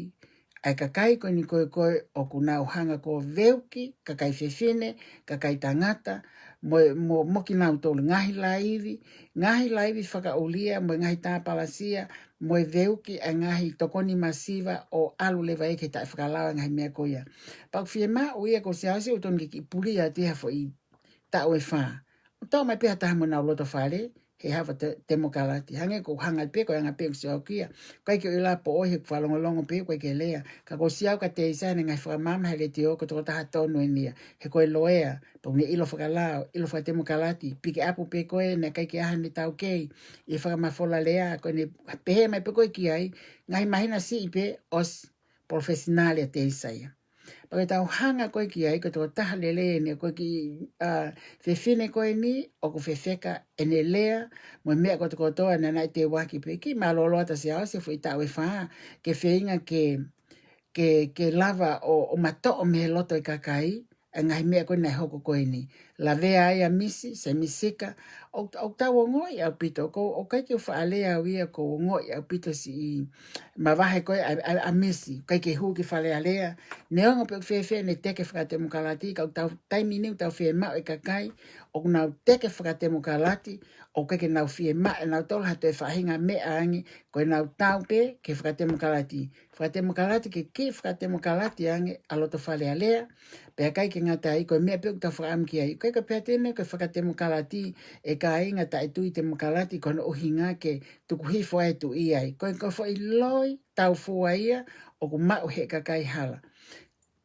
ʻa e kakai ko eni ko ē ko ē ʻoku nau hanga ʻo veuki, kakai fefine, kakai tangata, mo, mo, mo kinautolu ngaahi laivi, ngaahi laivi fakaʻulia, mo e ngaahi tāpalasia, mo e veuki ʻa e ngaahi tokoni masiva ʻo ʻalu leva ia ki he taʻefakalao e ngaahi meʻa ko ia. Pea ʻoku fiemaʻu ia ko Siaosi ʻoku tonu ke kiʻi pulia atu ia ha foʻi taʻu ʻe fā. ʻO tau mai pē ha taha mei honau loto fale, he haʻu ʻo te-, temokalati. Hangē ko e hanga pē, ko e anga pē ʻeku sio ʻaʻaku ia. ʻIkai ke u ʻilo ʻa Poʻoi he ʻoku fakalongolongo pē, ʻikai ke lea. Ka ʻoku ou sio au kia Teisa ʻene ngaahi fakamaama he letiō, ko e tokotaha tonu eni ia. He ko e loea, pea ʻoku ne ʻilo fakalao, ʻilo fakatemokalati, piki ʻapu pē ko ē, naʻe ʻikai ke ʻi ai haʻane taukei ʻi he fakamafola lea, ko ʻene pehē mai pē ko ē ki ai, ngaahi māhina siʻi pē, ʻosi professional ʻa Teisa ia. Pea ko ʻetau hanga ko ē ki ai, ko e tokotaha lelei eni, ko e kiʻi, ʻa, fefine ko eni, ʻoku fefeka ʻene lea, mo e meʻa kotokotoa naʻa ne teuaki pē, kiʻi mālōlō atu ʻa Siaosi he foʻi taʻu ʻe fā, ke feinga ke, ke, ke lava ʻo, ʻo matoʻo mei he loto e kakai, ʻa e ngaahi meʻa ko ē naʻe hoko ko eni. Lavea ai ʻa Misi, Semi Sika, ʻo, ʻoku tau ongoʻi ʻaupito, ko, ʻoku ʻikai ke u faʻa lea au ia ʻoku ou ongoʻi ʻaupito siʻi mavahe ko ē ʻa, ʻa, ʻa Misi, ʻikai ke hū ki Fale Alea, neongo pe ʻoku fēfē ʻene teke fakatemokalati, ka ʻoku tau taimi ni ʻoku tau fiemaʻu e kakai, ʻoku nau teke fakatemokalati, ʻoku ʻikai ke nau fiemaʻu ʻe nautolu ha toe faʻahinga meʻa ange, ko ʻenau tau pē ki he fakatemokalati. Fakatemokalati ke kiʻi fakatemokalati ange ʻa loto Fale Alea, pea ʻikai ke ngata ai ko e meʻa pē ʻoku tau fakaʻamu ki ai. ʻIkai ko e pehē atu eni ko e fakatemokalati ʻe kāinga taʻetui temokalati ko hono ʻuhinga ke tuku hifo ai e tuʻi ai. Ko e, ko e foʻi loi taufua ia ʻoku maʻu ʻe he kakai hala.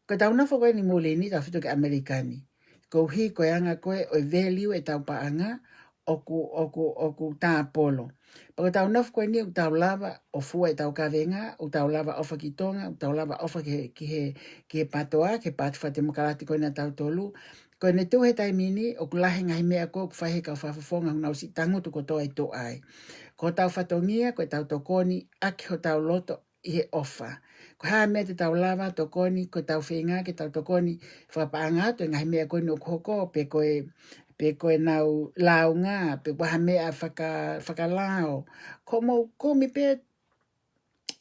Ko ʻetau nofo ko eni muli ni, tautefito ki ʻAmelika ni. Koeʻuhi ko e anga ko ē ʻo e value ʻetau paʻanga, ʻoku, ʻoku, ʻoku tāpolo. Pea ko ʻetau nofo ko eni ʻoku tau lava ʻo fua ʻetau kavenga, ʻoku tau lava ʻofa ki Tonga, ʻoku tau lava ʻofa ki he, ki he, ki he PATOA, ki he Paati Fakatemokalati ko ena ʻa tautolu. Ko ʻene tuʻu he taimi ni, ʻoku lahi e ngaahi meʻa ko ē ʻoku fai ʻe he kau fakafofonga ʻoku nau siʻi tangutu kotoa ʻi tuʻa ai. Ko hotau fatongia, ko ʻetau tokoni ʻaki hotau loto ʻi he ʻofa. Ko e hā e meʻa te tau lava tokoni, ko ʻetau feinga ke tau tokoni fakapaʻanga atu e ngaahi meʻa ko eni ʻoku hoko, pe ko e, pe ko ʻenau lāunga, pe ko ha meʻa faka-, fakalao. Ko mou kumi pē,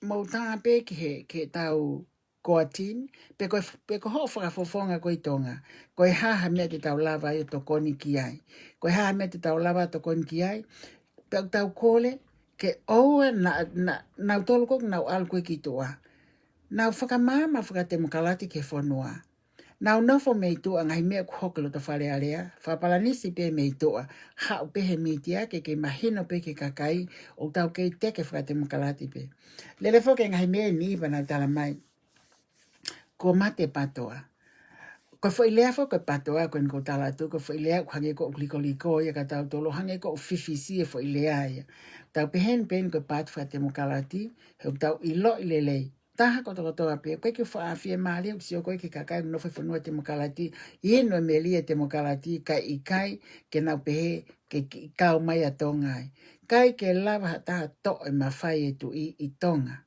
mou tā pē ki he, ki heʻetau core team, pe ko, pe ko hoʻo fakafofonga ko ē ʻi Tonga. Ko e hā ha meʻa te tau lava ai ʻo tokoni ki ai. Ko e hā ha meʻa te tau lava ʻo tokoni ki ai. Pea ʻoku tau kole ke ʻoua naʻa, naʻa, nautolu ko ē ʻoku nau ʻalu ko ē ki tuʻa, nau fakamaama fakatemokalati ki he fonua. Nau nofo mei tuʻa, ngaahi meʻa ʻoku hoko loto Fale Alea, fakapalanisi pē mei tuʻa, haʻu pē he mītia ke, ke mahino pē ki he kakai ʻoku tau kei teke fakatemokalati pē. Lele foki e ngaahi meʻa ni pea nau tala mai, kuo mate PATOA. Ko e foʻi lea foki ko e PATOA ko eni ʻoku ou tala atu, ko e foʻi lea ʻoku hangē ʻoku likoliko ia kia tautolu, hangē ʻoku fifisi e foʻi lea ia. Tau pehē ni pē eni ko e paati fakatemokalati, he ʻoku tau ʻiloʻi lelei. Taha kotokotoa pē, ʻoku ʻikai ke faʻa fiemālie ʻoku sio ko ē ki he kakai ʻoku nofo he fonua temokalati, ʻi he ʻuhinga e melie temokalati, kae ʻikai ke nau pehē ke, ke kau mai ʻa Tonga ai. ʻIkai ke lava ha taha toʻo e mafai e tuʻi ʻi Tonga.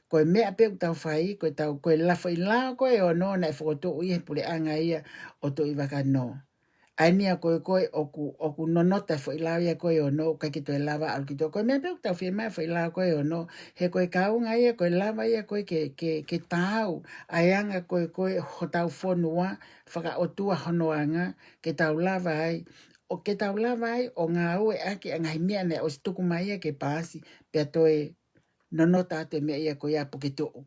Ko e meʻa pē ʻoku tau fai, ko ʻetau, ko e foʻi lao ko ē ʻe ono naʻe fokotuʻu ʻi he puleʻanga ia ʻo Tuʻivakanō. ʻA eni ia ko ē ko ē ʻoku, ʻoku nonota e foʻi lao ia ko ē ʻe ono, ʻikai ke toe lava ʻalu ki tuʻa. Ko e meʻa pē ʻoku tau fiemaʻu e foʻi lao ko ē ʻe ono, he ko e kaunga ia, ko e lava ia ko ē ke, ke, ke taau ʻa e anga ko ē ko ē hotau fonua, fakaʻotua hono anga, ke tau lava ai, ʻo ke tau lava ai ʻo ngāueʻaki ʻa e ngaahi meʻa naʻe ʻosi tuku mai ia ke paasi, pea toe nonota atu e meʻa ia ko ia puke tuʻu.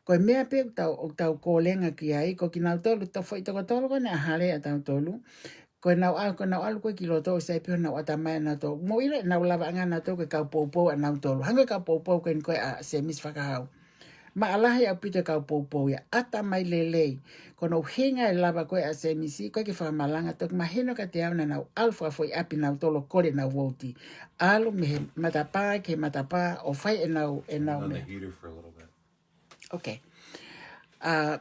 Ko e meʻa pē ʻoku tau, ʻoku tau kole ange ki ai, ko kinautolu, to foʻi toko tolu ko eni ʻa Hale ʻa tautolu. Ko ʻenau ʻalu, ko ʻenau ʻalu ko ē ki loto ʻoku sai pē honau ʻatamai ʻanautolu. Mou ʻilo ʻenau lavaʻanga ʻanautolu ko e kau poupou ʻanautolu. Hangē ko e kau poupou ko eni ko ē ʻa Semisi Fakahau. Maʻalahi ʻaupito e kau poupou ia, ʻatamai lelei. Ko hono ʻuhinga e lava ko ē ʻa Semisi, ʻoku ʻikai ke fakamalanga, toki mahino kiate au naʻa nau ʻalu fakafoʻi ʻapi nautolu ʻo kole ʻenau vouti. ʻAlu mei he matapā ki he matapā ʻo fai ʻenau, ʻenau meʻa. Another heater for a little bit. Okay. ʻA,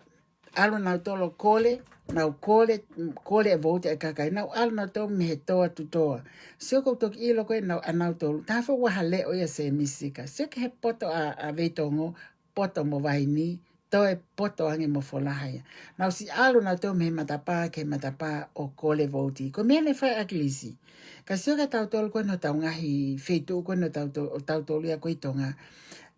ʻalu nautolu ʻo kole, nau kole, kole e vouti ʻa e kakai. Nau ʻalu nautolu mei he toa tuʻu toa. Sio, ʻoku ou toki ʻilo ko ē ʻenau, ʻanautolu. Taha foʻi vaha leʻo ia Semisi ka. Sio ki he poto ʻa, ʻa Veitongo, poto mo Vaini, toe poto ange mo Folaha ia. Nau ʻosi ʻalu nautolu mei he matapā ki he matapā ʻo kole vouti. Ko e meʻa naʻe fai ʻe ʻAkilisi. Ka sio kia tautolu ko eni hotau ngaahi feituʻu ko eni ʻo tauto-, ʻo tautolu ia ko ē ʻi Tonga.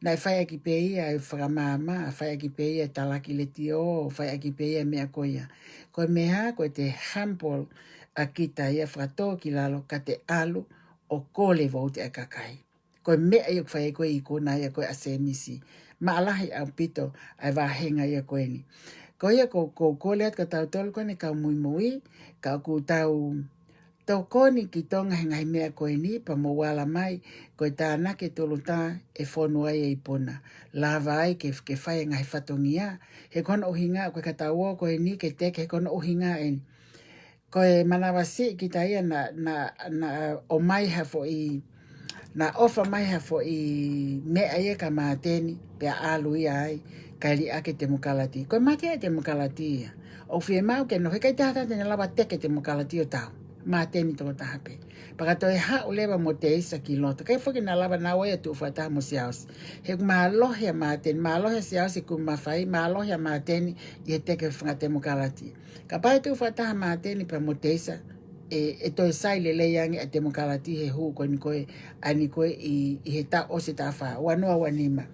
Naʻe fai ʻaki pē ia e fakamaama, fai ʻaki pē ia e talaki letiō, fai ʻaki pē ia e meʻa ko ia. Ko e meʻa, ko ʻete humble ʻa kita ia, fakatō ki lalo ka te ʻalu ʻo kole vouti ʻa e kakai. Ko e meʻa ia ʻoku fai ko ē ʻi he ikuna ia ko ē ʻa Semisi. Maʻalahi ʻaupito ʻa e vāhenga ia ko eni. Ko ia ʻoku, ʻoku ou kole atu kia tautolu ko eni kau muimui, ka ʻoku tau tokoni ki Tonga he ngaahi meʻa ko eni, pea mou ala mai, ko e tānaki e tulutā ʻe fonu ai e ipuna. Lava ai ke, ke fai e ngaahi fatongia, he ko hono ʻuhinga, ko e kau tau ō ko eni ke teke, he ko hono ʻuhinga eni. Ko e manavasiʻi kita ia naʻa, naʻa, naʻa ʻomai ha foʻi, naʻa ʻofa mai ha foʻi meʻa ia kia Māteni, pea ʻalu ia ai, kae liʻaki e temokalati. Ko e mate ia e temokalati ia. ʻOku fiemaʻu ke nofo, he ʻikai taha taha te ne lava teke temokalati ʻo tau. Māteni tokotaha pē. Pea ka toe haʻu leva Moteisa ki loto. ʻIkai foki naʻa lava naua ia ʻo tuʻu fakataha mo Siaosi. He ʻoku mālohi ʻa Māteni, mālohi ʻa Siaosi ʻi he kumi mafai, mālohi ʻa Māteni ʻi he teke fakatemokalati. Kapau ʻe tuʻu fakataha Māteni pea Moteisa, ʻe, ʻe toe sai lelei ange ʻa e temokalati he hū ko eni ko ē, ʻa eni ko ē ʻi, ʻi he taʻu ʻosi, taʻu fā, ua noa ua nima.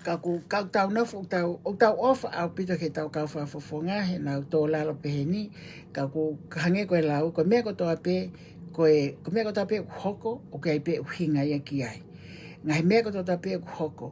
Ka ʻoku, ka ʻoku tau nofo, ʻoku tau, ʻoku tau ʻofa ʻaupito ki heʻetau kau fakafofonga, heʻenau tō lalo pehē ni, ka ʻoku hangē ko e lau, ko e meʻa kotoa pē, ko e, ko e meʻa kotoa pē ʻoku hoko, ʻoku ʻi ai pē ʻuhinga ia ki ai. Ngaahi meʻa kotoa pē ʻoku hoko,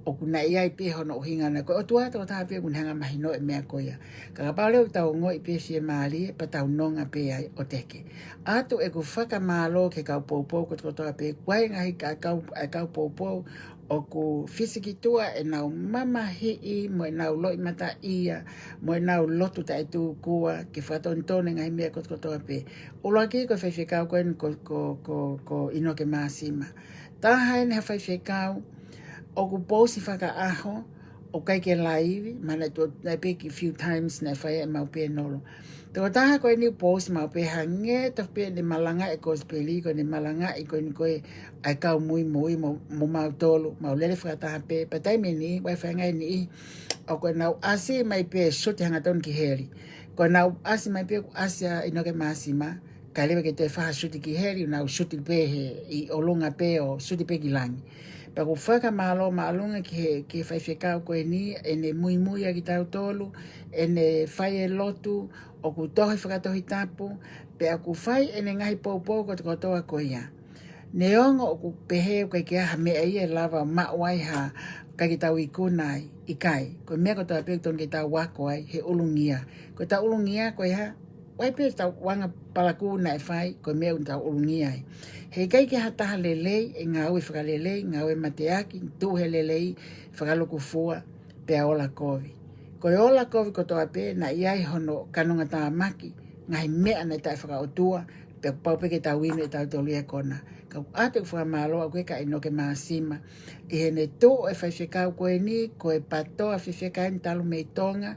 ʻoku ʻi ai pē hono ʻuhinga ʻana. Ko e ʻOtua tokotaha pē ʻoku ne hanga ʻo mahinoʻi e meʻa ko ia. Ka kapau leva ʻoku tau ongoʻi pē fiemālie, pea tau nonga pē ai ʻo teke. ʻOatu ʻeku fakamālō ki he kau poupou kotokotoa pē, ʻoku ʻi ai e ngaahi ka-, kau, e kau poupou ʻoku fisiki tuʻa ʻenau mamahiʻi, mo ʻenau loʻimataʻia, mo ʻenau lotu taʻetūkua, ke fakatonutonu e ngaahi meʻa kotokotoa pē. ʻUluaki ko e faifekau ko eni ko, ko, ko, ko ʻInoke Māsima. Taha eni ha faifekau ʻoku pousi fakaʻaho, ʻoku ʻikai ke laivi, mahalo naʻe tuʻu, naʻe pē ki he few times naʻe fai ai ʻemau pēnolo. Tokotaha ko eni ʻoku pousi maʻu pē hangē tofu pē ʻene malangaʻi e kosipeli, ko ʻene malangaʻi ko eni ko ē ʻa e kau muimui mo, mo mautolu, mau lele fakataha pē, pea taimi ni, ʻoku ʻi ai e faʻahinga ʻe niʻihi, ʻoku nau ʻasi mai pē suti hangatonu ki heli. Ko ʻenau ʻasi mai pē ʻoku ʻasi ʻa ʻInoke Māsima, kae ʻoua leva ke toe fai ha suti ki heli, nau suti pē he ʻi ʻolunga pē ʻo suti pē ki langi. Pea ʻoku fakamālō māʻolunga ki he, ki he faifekau ko eni, ʻene muimui ʻa kitautolu, ʻene fai e lotu, ʻoku tohi fakatohitapu, pea ʻoku fai ʻene ngaahi poupou kotokotoa ko ia. Neongo ʻoku pehē ʻoku ʻikai ke ʻi ai ha meʻa ia ʻe lava maʻu ai ha, ʻikai ke tau ikuna ai, ʻikai. Ko e meʻa kotoa pē ʻoku totonu ke tau ako ai, he ʻulungia. Ko ʻetau ʻulungia, ko e hā, ʻoku ʻi ai pē ʻetau anga palakū naʻe fai, ko e meʻa ʻoku tau ʻulungia ai. He ʻikai ke ʻi ai ha taha lelei, ʻe ngāue fakalelei, ngāue mateaki, tuʻu he lelei, fakalūkufua, pea ola kovi. Ko e ola kovi kotoa pē, naʻe ʻi ai hono kanongatāmaki, ngaahi meʻa naʻe taʻefakaʻotua, pea kuo pau pē ke tau inu ʻe tautolu ia e kona. Ka ʻoku ʻoatu ʻeku fakamālō ʻaʻaku kia ʻInoke Māsima. ʻI heʻene tuʻu e faifekau ko eni, ko e PATOA fefeka eni talu mei Tonga,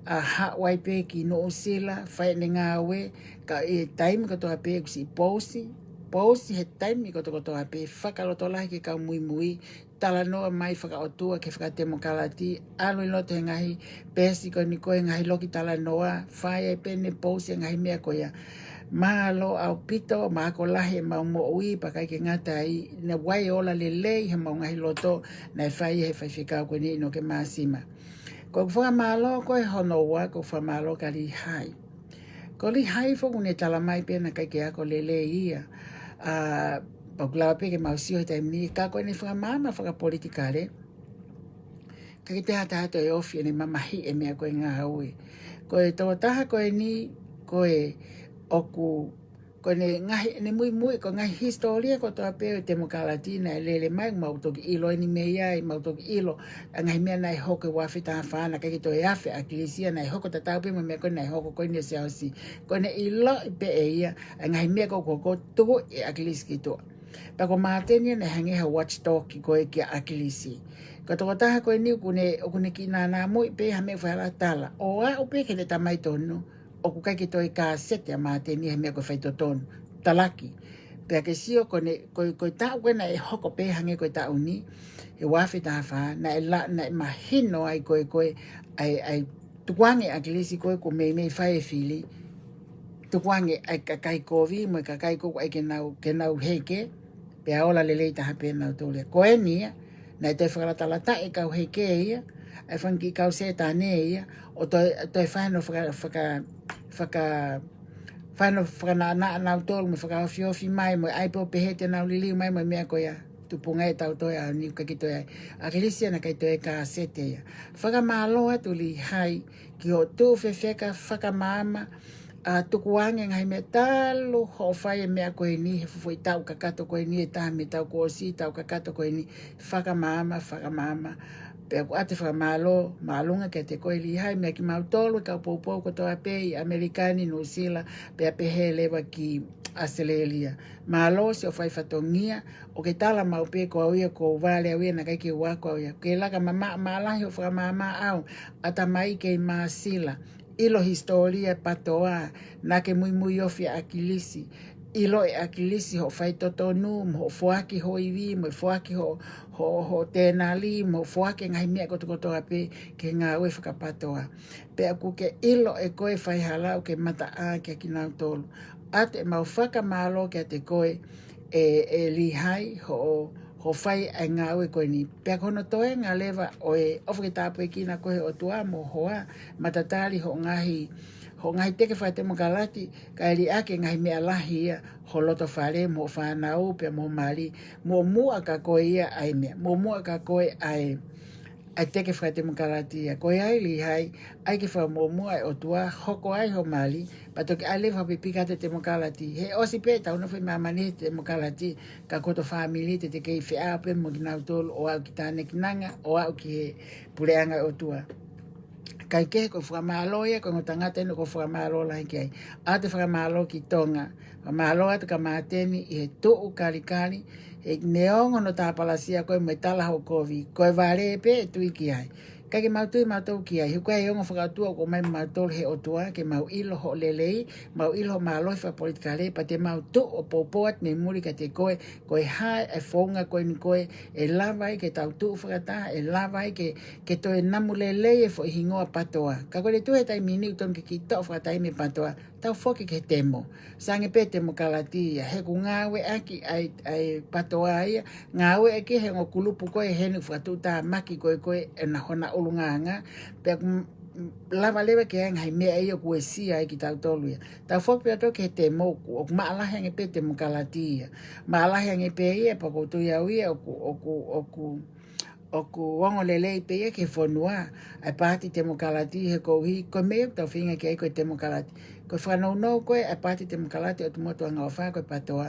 ʻa haʻu ai pē ki Nuʻusila, fai ʻene ngāue, ka ʻi he taimi kotoa pē ʻoku siʻi pousi, pousi he taimi kotokotoa pē, fakalotolahi ki he kau muimui, talanoa mai fakaʻotua ki he fakatemokalati, ʻalu ʻi loto he ngaahi peesi ko eni ko e ngaahi loki talanoa, fai ai pē ʻene pousi e ngaahi meʻa ko ia. Mālō ʻaupito, mālō lahi ʻemau moʻui, pea ʻikai ke ngata ai, naʻe ʻi ai e ola lelei heʻemau ngaahi loto, naʻe fai he faifekau ko eni ʻInoke Māsima. Ko ʻeku fakamālō ko ē hono ua, ko e fakamālō kia Lihai. Ko Lihai foki ʻoku ne tala mai pē naʻe ʻikai ke ako lelei ia. ʻA, pea ʻoku lava pē ke mau sio he taimi ni, ka ko ʻene fakamaama fakapolitikale, ʻikai ke toe ʻi ai ha taha toe ofi ʻene mamahiʻi e meʻa ko e ngāue. Ko e tokotaha ko eni, ko e ʻoku, ko ʻene ngaahi, ʻene muimui, ko e ngaahi hisitōlia kotoa pē ʻo e temokalati naʻe lele mai, mau toki ʻilo eni mei ai, mau toki ʻilo ʻa e ngaahi meʻa naʻe hoko he ua afe taha fā, naʻe ʻikai ke toe afe ʻa ʻAkilisi ia, naʻe hoko tatau pē mo e meʻa ko ē naʻe hoko ko eni ʻa Siaosi. Ko ʻene ʻiloʻi pē ʻe ia ʻa e ngaahi meʻa ko ē ʻoku hoko, tuku ʻe ʻAkilisi ki tuʻa. Pea ko Māteni ia naʻe hangē ha watchdog ko ē kia ʻAkilisi. Ko e tokotaha ko eni ʻoku ne, ʻoku ne kiʻi nānāmuʻi pē ha meʻa ʻoku fai hala tala. ʻO aʻu pē ki heʻene tamai tonu, ʻoku ʻikai ke toe kāseti ʻa Māteni ia he meʻa ko e faitotonu. Talaki. Pea ke sio ko ʻene, ko, ko e taʻu ko ē naʻe hoko pē hangē ko e taʻu ni, he ua afe taha fā, naʻe la, naʻe mahino ai ko ē, ko ē, ʻa e, ʻa e tukuange ʻa ʻAkilisi ko ē kuo meimei fai e fili. Tukuange ʻa e kakai kovi, mo e kakai ko ē ʻoku ʻai ke nau, ke nau heke, pea ola lelei taha pē nautolu ia. Ko eni ia, naʻe toe fakalatalataʻi e kau heke ia, ʻa e fanga kiʻi kau Sētane ia, ʻo toe, toe fai hono faka, faka, faka, fai hono fakanaʻanaʻa nautolu, mo e fakaofiofi mai, mo e ʻai pē ʻo pehē te nau liliu mai, mo e meʻa ko ia. Tupunga ʻetau toe ʻaho ni ʻoku ʻikai ke toe ai. ʻAkilisi ia naʻe ʻikai toe kāseti ia. Fakamālō atu Lihai, ki hoʻo tuʻu fefeka fakamaama, ʻa tukuange ngaahi meʻa talu hoʻo fai e meʻa ko eni, he fuʻu foʻi taʻu kakato ko eni, ʻe taha mei he taʻu kuo ʻosi, taʻu kakato ko eni, fakamaama, fakamaama. Pea ʻoku ʻoatu e fakamālō māʻolunga kiate koe Lihai, mo kimautolu e kau poupou kotoa pē ʻi ʻAmelika ni, Nuʻusila, pea pehē leva ki ʻAositelēlia. Mālō siʻo fai fatongia, ʻoku ke tala maʻu pē ko au ia, ʻoku ou vale au ia, naʻe ʻikai ke u ako au ia. Ke laka mamaʻo, mālahi hoʻo fakamaama ʻaʻau, ʻatamai kei māsila. ʻIlo hisitōlia PATOA, naʻa ke muimui ofi ʻa ʻAkilisi. ʻIlo ʻe ʻAkilisi hoʻo faitotonu, mo hoʻo foaki ho ivi, mo e foaki ho, ho, ho tēnali, mo hoʻo foaki e ngaahi meʻa kotokotoa pē ki he ngāue faka-PATOA. Pea ʻoku ke ʻilo ʻe koe faihala ʻoku ke mataʻā kia kinautolu. ʻOatu ʻemau fakamālō kiate koe, ʻe, ʻe Lihai, hoʻo, hoʻo fai ʻa e ngāue ko eni. Pea ko hono toenga leva ʻo e ʻofa ke tāpuekina koe he ʻOtua mo ho hoa, matatali hoʻo ngaahi, hoʻo ngaahi teke fakatemokalati, kae liʻaki e ngaahi meʻa lahi ia, ho loto fale, mo hoʻo fānau, pea mo ho mali, muʻomuʻa kia koe ia ʻa e meʻa, muʻomuʻa kia koe ʻa e, ʻa e teke fakatemokalati ia. Ko ia ai Lihai, ʻai ke fakamuʻomuʻa e ʻOtua, hoko ai ho mali, pea toki ʻai leva pē pika atu e temokalati. He ʻosi pē ʻetau nofo ʻi māmani he temokalati, ka ko hoto fāmili te te kei feʻao pē mo kinautolu ʻo aʻu ki Tānekinanga, ʻo aʻu ki he puleʻanga ʻo e ʻOtua. Kae kehe ko e fakamālō ia, ko e ongo tangata eni ʻoku ou fakamālō lahi ki ai. ʻOatu e fakamālō ki Tonga. Fakamālō atu kia Māteni ʻi he tuʻu kalikali, he neongo hono tāpalasia ko ē mo e tala hoʻo kovi, ko e vale pē ʻe tui ki ai. Kae ke mau tui mautolu ki ai, he ko e ongo fakaʻotua ʻoku ʻomai mautolu he ʻOtua, ke mau ʻilo hoʻo lelei, mau ʻilo hoʻo mālohi fakapolitikale, pea te mau tuʻu ʻo poupou atu mei muli kiate koe, ko e hā e founga ko eni ko ē ʻe lava ai ke tau tuʻu fakataha, ʻe lava ai ke, ke toe namu lelei e foʻi hingoa PATOA. Ka ko e tuʻu he taimi ni ʻoku totonu ke kiʻi toʻo fakataha mei PATOA, tau foki ki he temo. Sai ange pē temokalati ia, he ʻoku ngāueʻaki ʻa e, ʻa e PATOA ia, ngāueʻaki he ongo kulupu ko ē heni ʻoku fakatuʻutāmaki ko ē ko ē ʻena hona ʻulungaanga, pea ʻoku m-, m-, lava leva ke ʻi ai e ngaahi meʻa ia ʻoku uesia ai kitautolu ia. Tau foki pē ʻo toki he temo ʻoku, ʻoku maʻalahi ange pē temokalati ia. Maʻalahi ange pē ia, pea ʻoku ou tui au ia ʻoku, ʻoku, ʻoku, ʻoku ongo lelei pē ia ki he fonua, ʻa e Paati Temokalati he koeʻuhi, ko e meʻa ʻoku tau feinga ki ai ko e temokalati. Ko e fakanounou ko ē ʻa e Paati Temokalati ʻo e motuʻa angaʻofa ko e PATOA,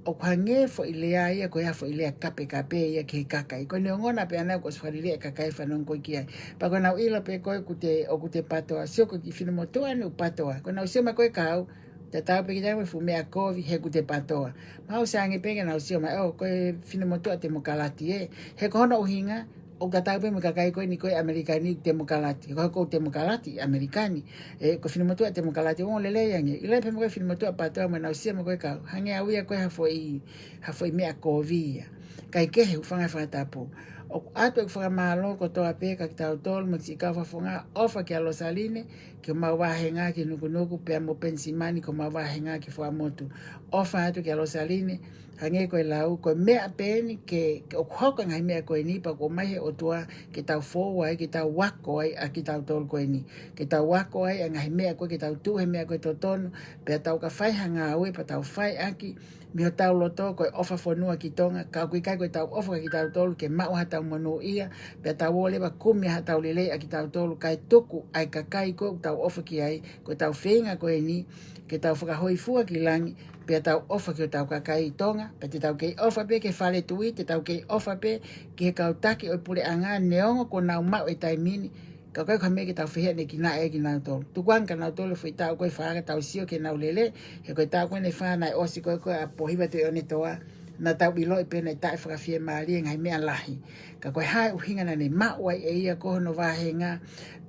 ʻoku hangē foʻi lea ia ko e hā, foʻi lea kapekape ia ki he kakai. Ko e neongo naʻa pehē ʻana ʻoku ʻosi fakaliliʻa e kakai fanongo ko ē ki ai. Pea ko ʻenau ʻilo pē ko ē ʻoku te, ʻoku te PATOA, sio ko e kiʻi finemotuʻa ʻeni ʻoku PATOA. Ko ʻenau sio mai ko ē kau, tatau pē ki ai mo e fuʻu meʻa kovi he ʻoku te PATOA. Mahalo sai ange pē ke nau sio mai, ʻo, ko e finemotuʻa temokalati ē. He ko hono ʻuhinga, ʻoku tatau pē mo e kakai ko eni ko ē ʻAmelika ni temokalati. Ko e, ko e temokalati ʻAmelika ni. ʻE, ko e finemotuʻa temokalati, ongo lelei ange. ʻIlo pē mo e kiʻi finemotuʻa PATOA mo ʻenau sio mai ko ē kau, hangē au ia ko e hā foʻi, hā foʻi meʻa kovi ia. Kae kehe, hūfanga he fakatapu. ʻOku ʻoatu ʻeku fakamālō kotoa pē kiate kitautolu mo e kiʻi kau fakafofonga, ʻofa kia Losaline, ki homau vāhenga ki Nukunuku, pea mo Penisimani ki homau vāhenga ki Fuaʻamotu. ʻOfa atu kia Losaline, hangē ko e lau, ko e meʻa pē eni ke, ke ʻoku hoko e ngaahi meʻa ko eni pea ʻoku ʻomai he ʻOtua ke tau fou ai, ke tau ako ai ʻa kitautolu ko eni. Ke tau ako ai ʻa e ngaahi meʻa ko ē, ke tau tuʻu he meʻa ko ē totonu, pea tau ka fai ha ngāue, pea tau fai ʻaki mei hotau loto ko e ʻofa fonua ki Tonga, ka ʻoku ʻikai ko ʻetau ʻofa kia kitautolu ke maʻu haʻatau monūʻia, pea tau ō leva kumi haʻatau lelei ʻa kitautolu, kae tuku ʻa e kakai ko ē ʻoku tau ʻofa ki ai, ko ʻetau feinga ko eni, ke tau fakahōifua ki langi, pea tau ʻofa ki hotau kakai ʻi Tonga, pea te tau kei ʻofa pē ki he fale tuʻi, te tau kei ʻofa pē ki he kau taki ʻo e puleʻanga, neongo kuo nau maʻu e taimi ni, ka ʻoku ʻikai ko ha meʻa ke tau fehiʻanekinaʻi ai kinautolu. Tuku ange kia nautolu e foʻi taʻu ko ē ʻe fā ka tau sio ki heʻenau lelei, he ko e taʻu ko eni ʻe fā naʻe ʻosi ko ē ko ē ʻa Pōhiva Tuʻiʻonetoa, naʻa tau ʻiloʻi pē naʻe taʻefakafiemālie e ngaahi meʻa lahi. Ka ko e hā e ʻuhinga naʻa ne maʻu ai ʻe ia ko hono vāhenga,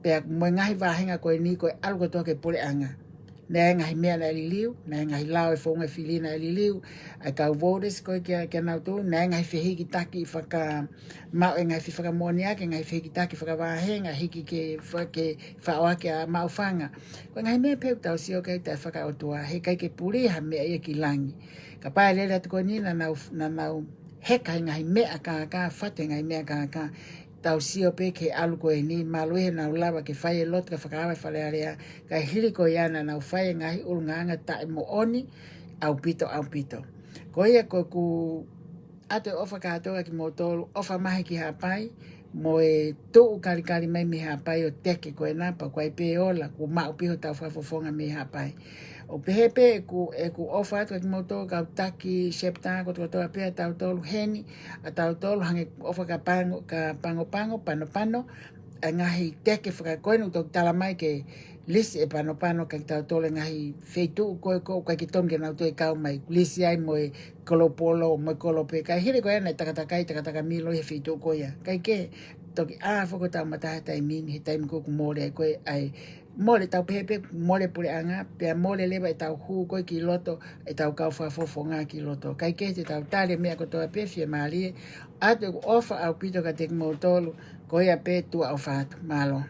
pea mo e ngaahi vāhenga ko eni ko e ʻalu kotoa ki he puleʻanga. Naʻe ʻi ai e ngaahi meʻa naʻe liliu, naʻe ʻi ai e ngaahi lao e founga fili naʻe liliu, ʻa e kau voters ko ē kia, kia nautolu, naʻe ʻi ai e ngaahi fehikitaki fakamaʻu e ngaahi fefakamoʻoniʻaki, ngaahi fehikitaki fakavāhenga, hiki ke fa-, ke faʻo ʻaki ʻa Maʻufanga. Ko e ngaahi meʻa pē ʻoku tau sio ki ai taʻefakaʻotua, he ʻikai ke puli ha meʻa ia ki langi. Kapau ʻe lele atu ko eni naʻa nau, naʻa nau heka he ngaahi meʻa kākā, fatu he ngaahi meʻa kākā, tau sio pē ki he ʻalu ko eni, mālō ia heʻenau lava ke fai e lotu kae fakaava e Fale Alea, kae hili ko ia naʻa nau fai e ngaahi ʻulungaanga taʻemoʻoni ʻaupito, ʻaupito. Ko ia ko ʻeku ʻoatu e ʻofa kātoa kia kimoutolu, ʻofa mai ki Haʻapai, mo e tuʻu kalikali mai mei Haʻapai ʻo teke ko ena pea ʻoku ʻi ai pē ola, kuo maʻu pē hotau fakafofonga mei Haʻapai. ʻOku pehē pē ʻeku, ʻeku ʻofa atu kia kimoutolu kau taki SHPTA kotokotoa pē ʻa tautolu heni, ʻa tautolu hangē ʻofa kia Pango, kia Pangopango, Panopano, ʻa e ngaahi teke fakakoeni ʻoku toki tala mai ke lisi ʻe Panopano kia kitautolu e ngaahi feituʻu ko ē ʻoku ʻikai ke tonu ke nau toe kau mai, lisi ai mo e Kolopolo, mo e Kolope, kae hili ko ia naʻe takatakai, takataka milo he feituʻu ko ia. Kae kehe, toki ʻā foki hotau mata he taimi ni, he taimi ko ē ʻoku mole ai ko ē ʻa e, mole tau pehē pē, mole puleʻanga, pea mole leva ʻetau hū ko ē ki loto, ʻetau kau fakafofonga ki loto. Kae kehe te tau tali e meʻa kotoa pē fiemālie, ʻoatu ʻeku ʻofa ʻaupito kiate kimoutolu, ko ia pē, tuʻa ʻofa atu, mālō.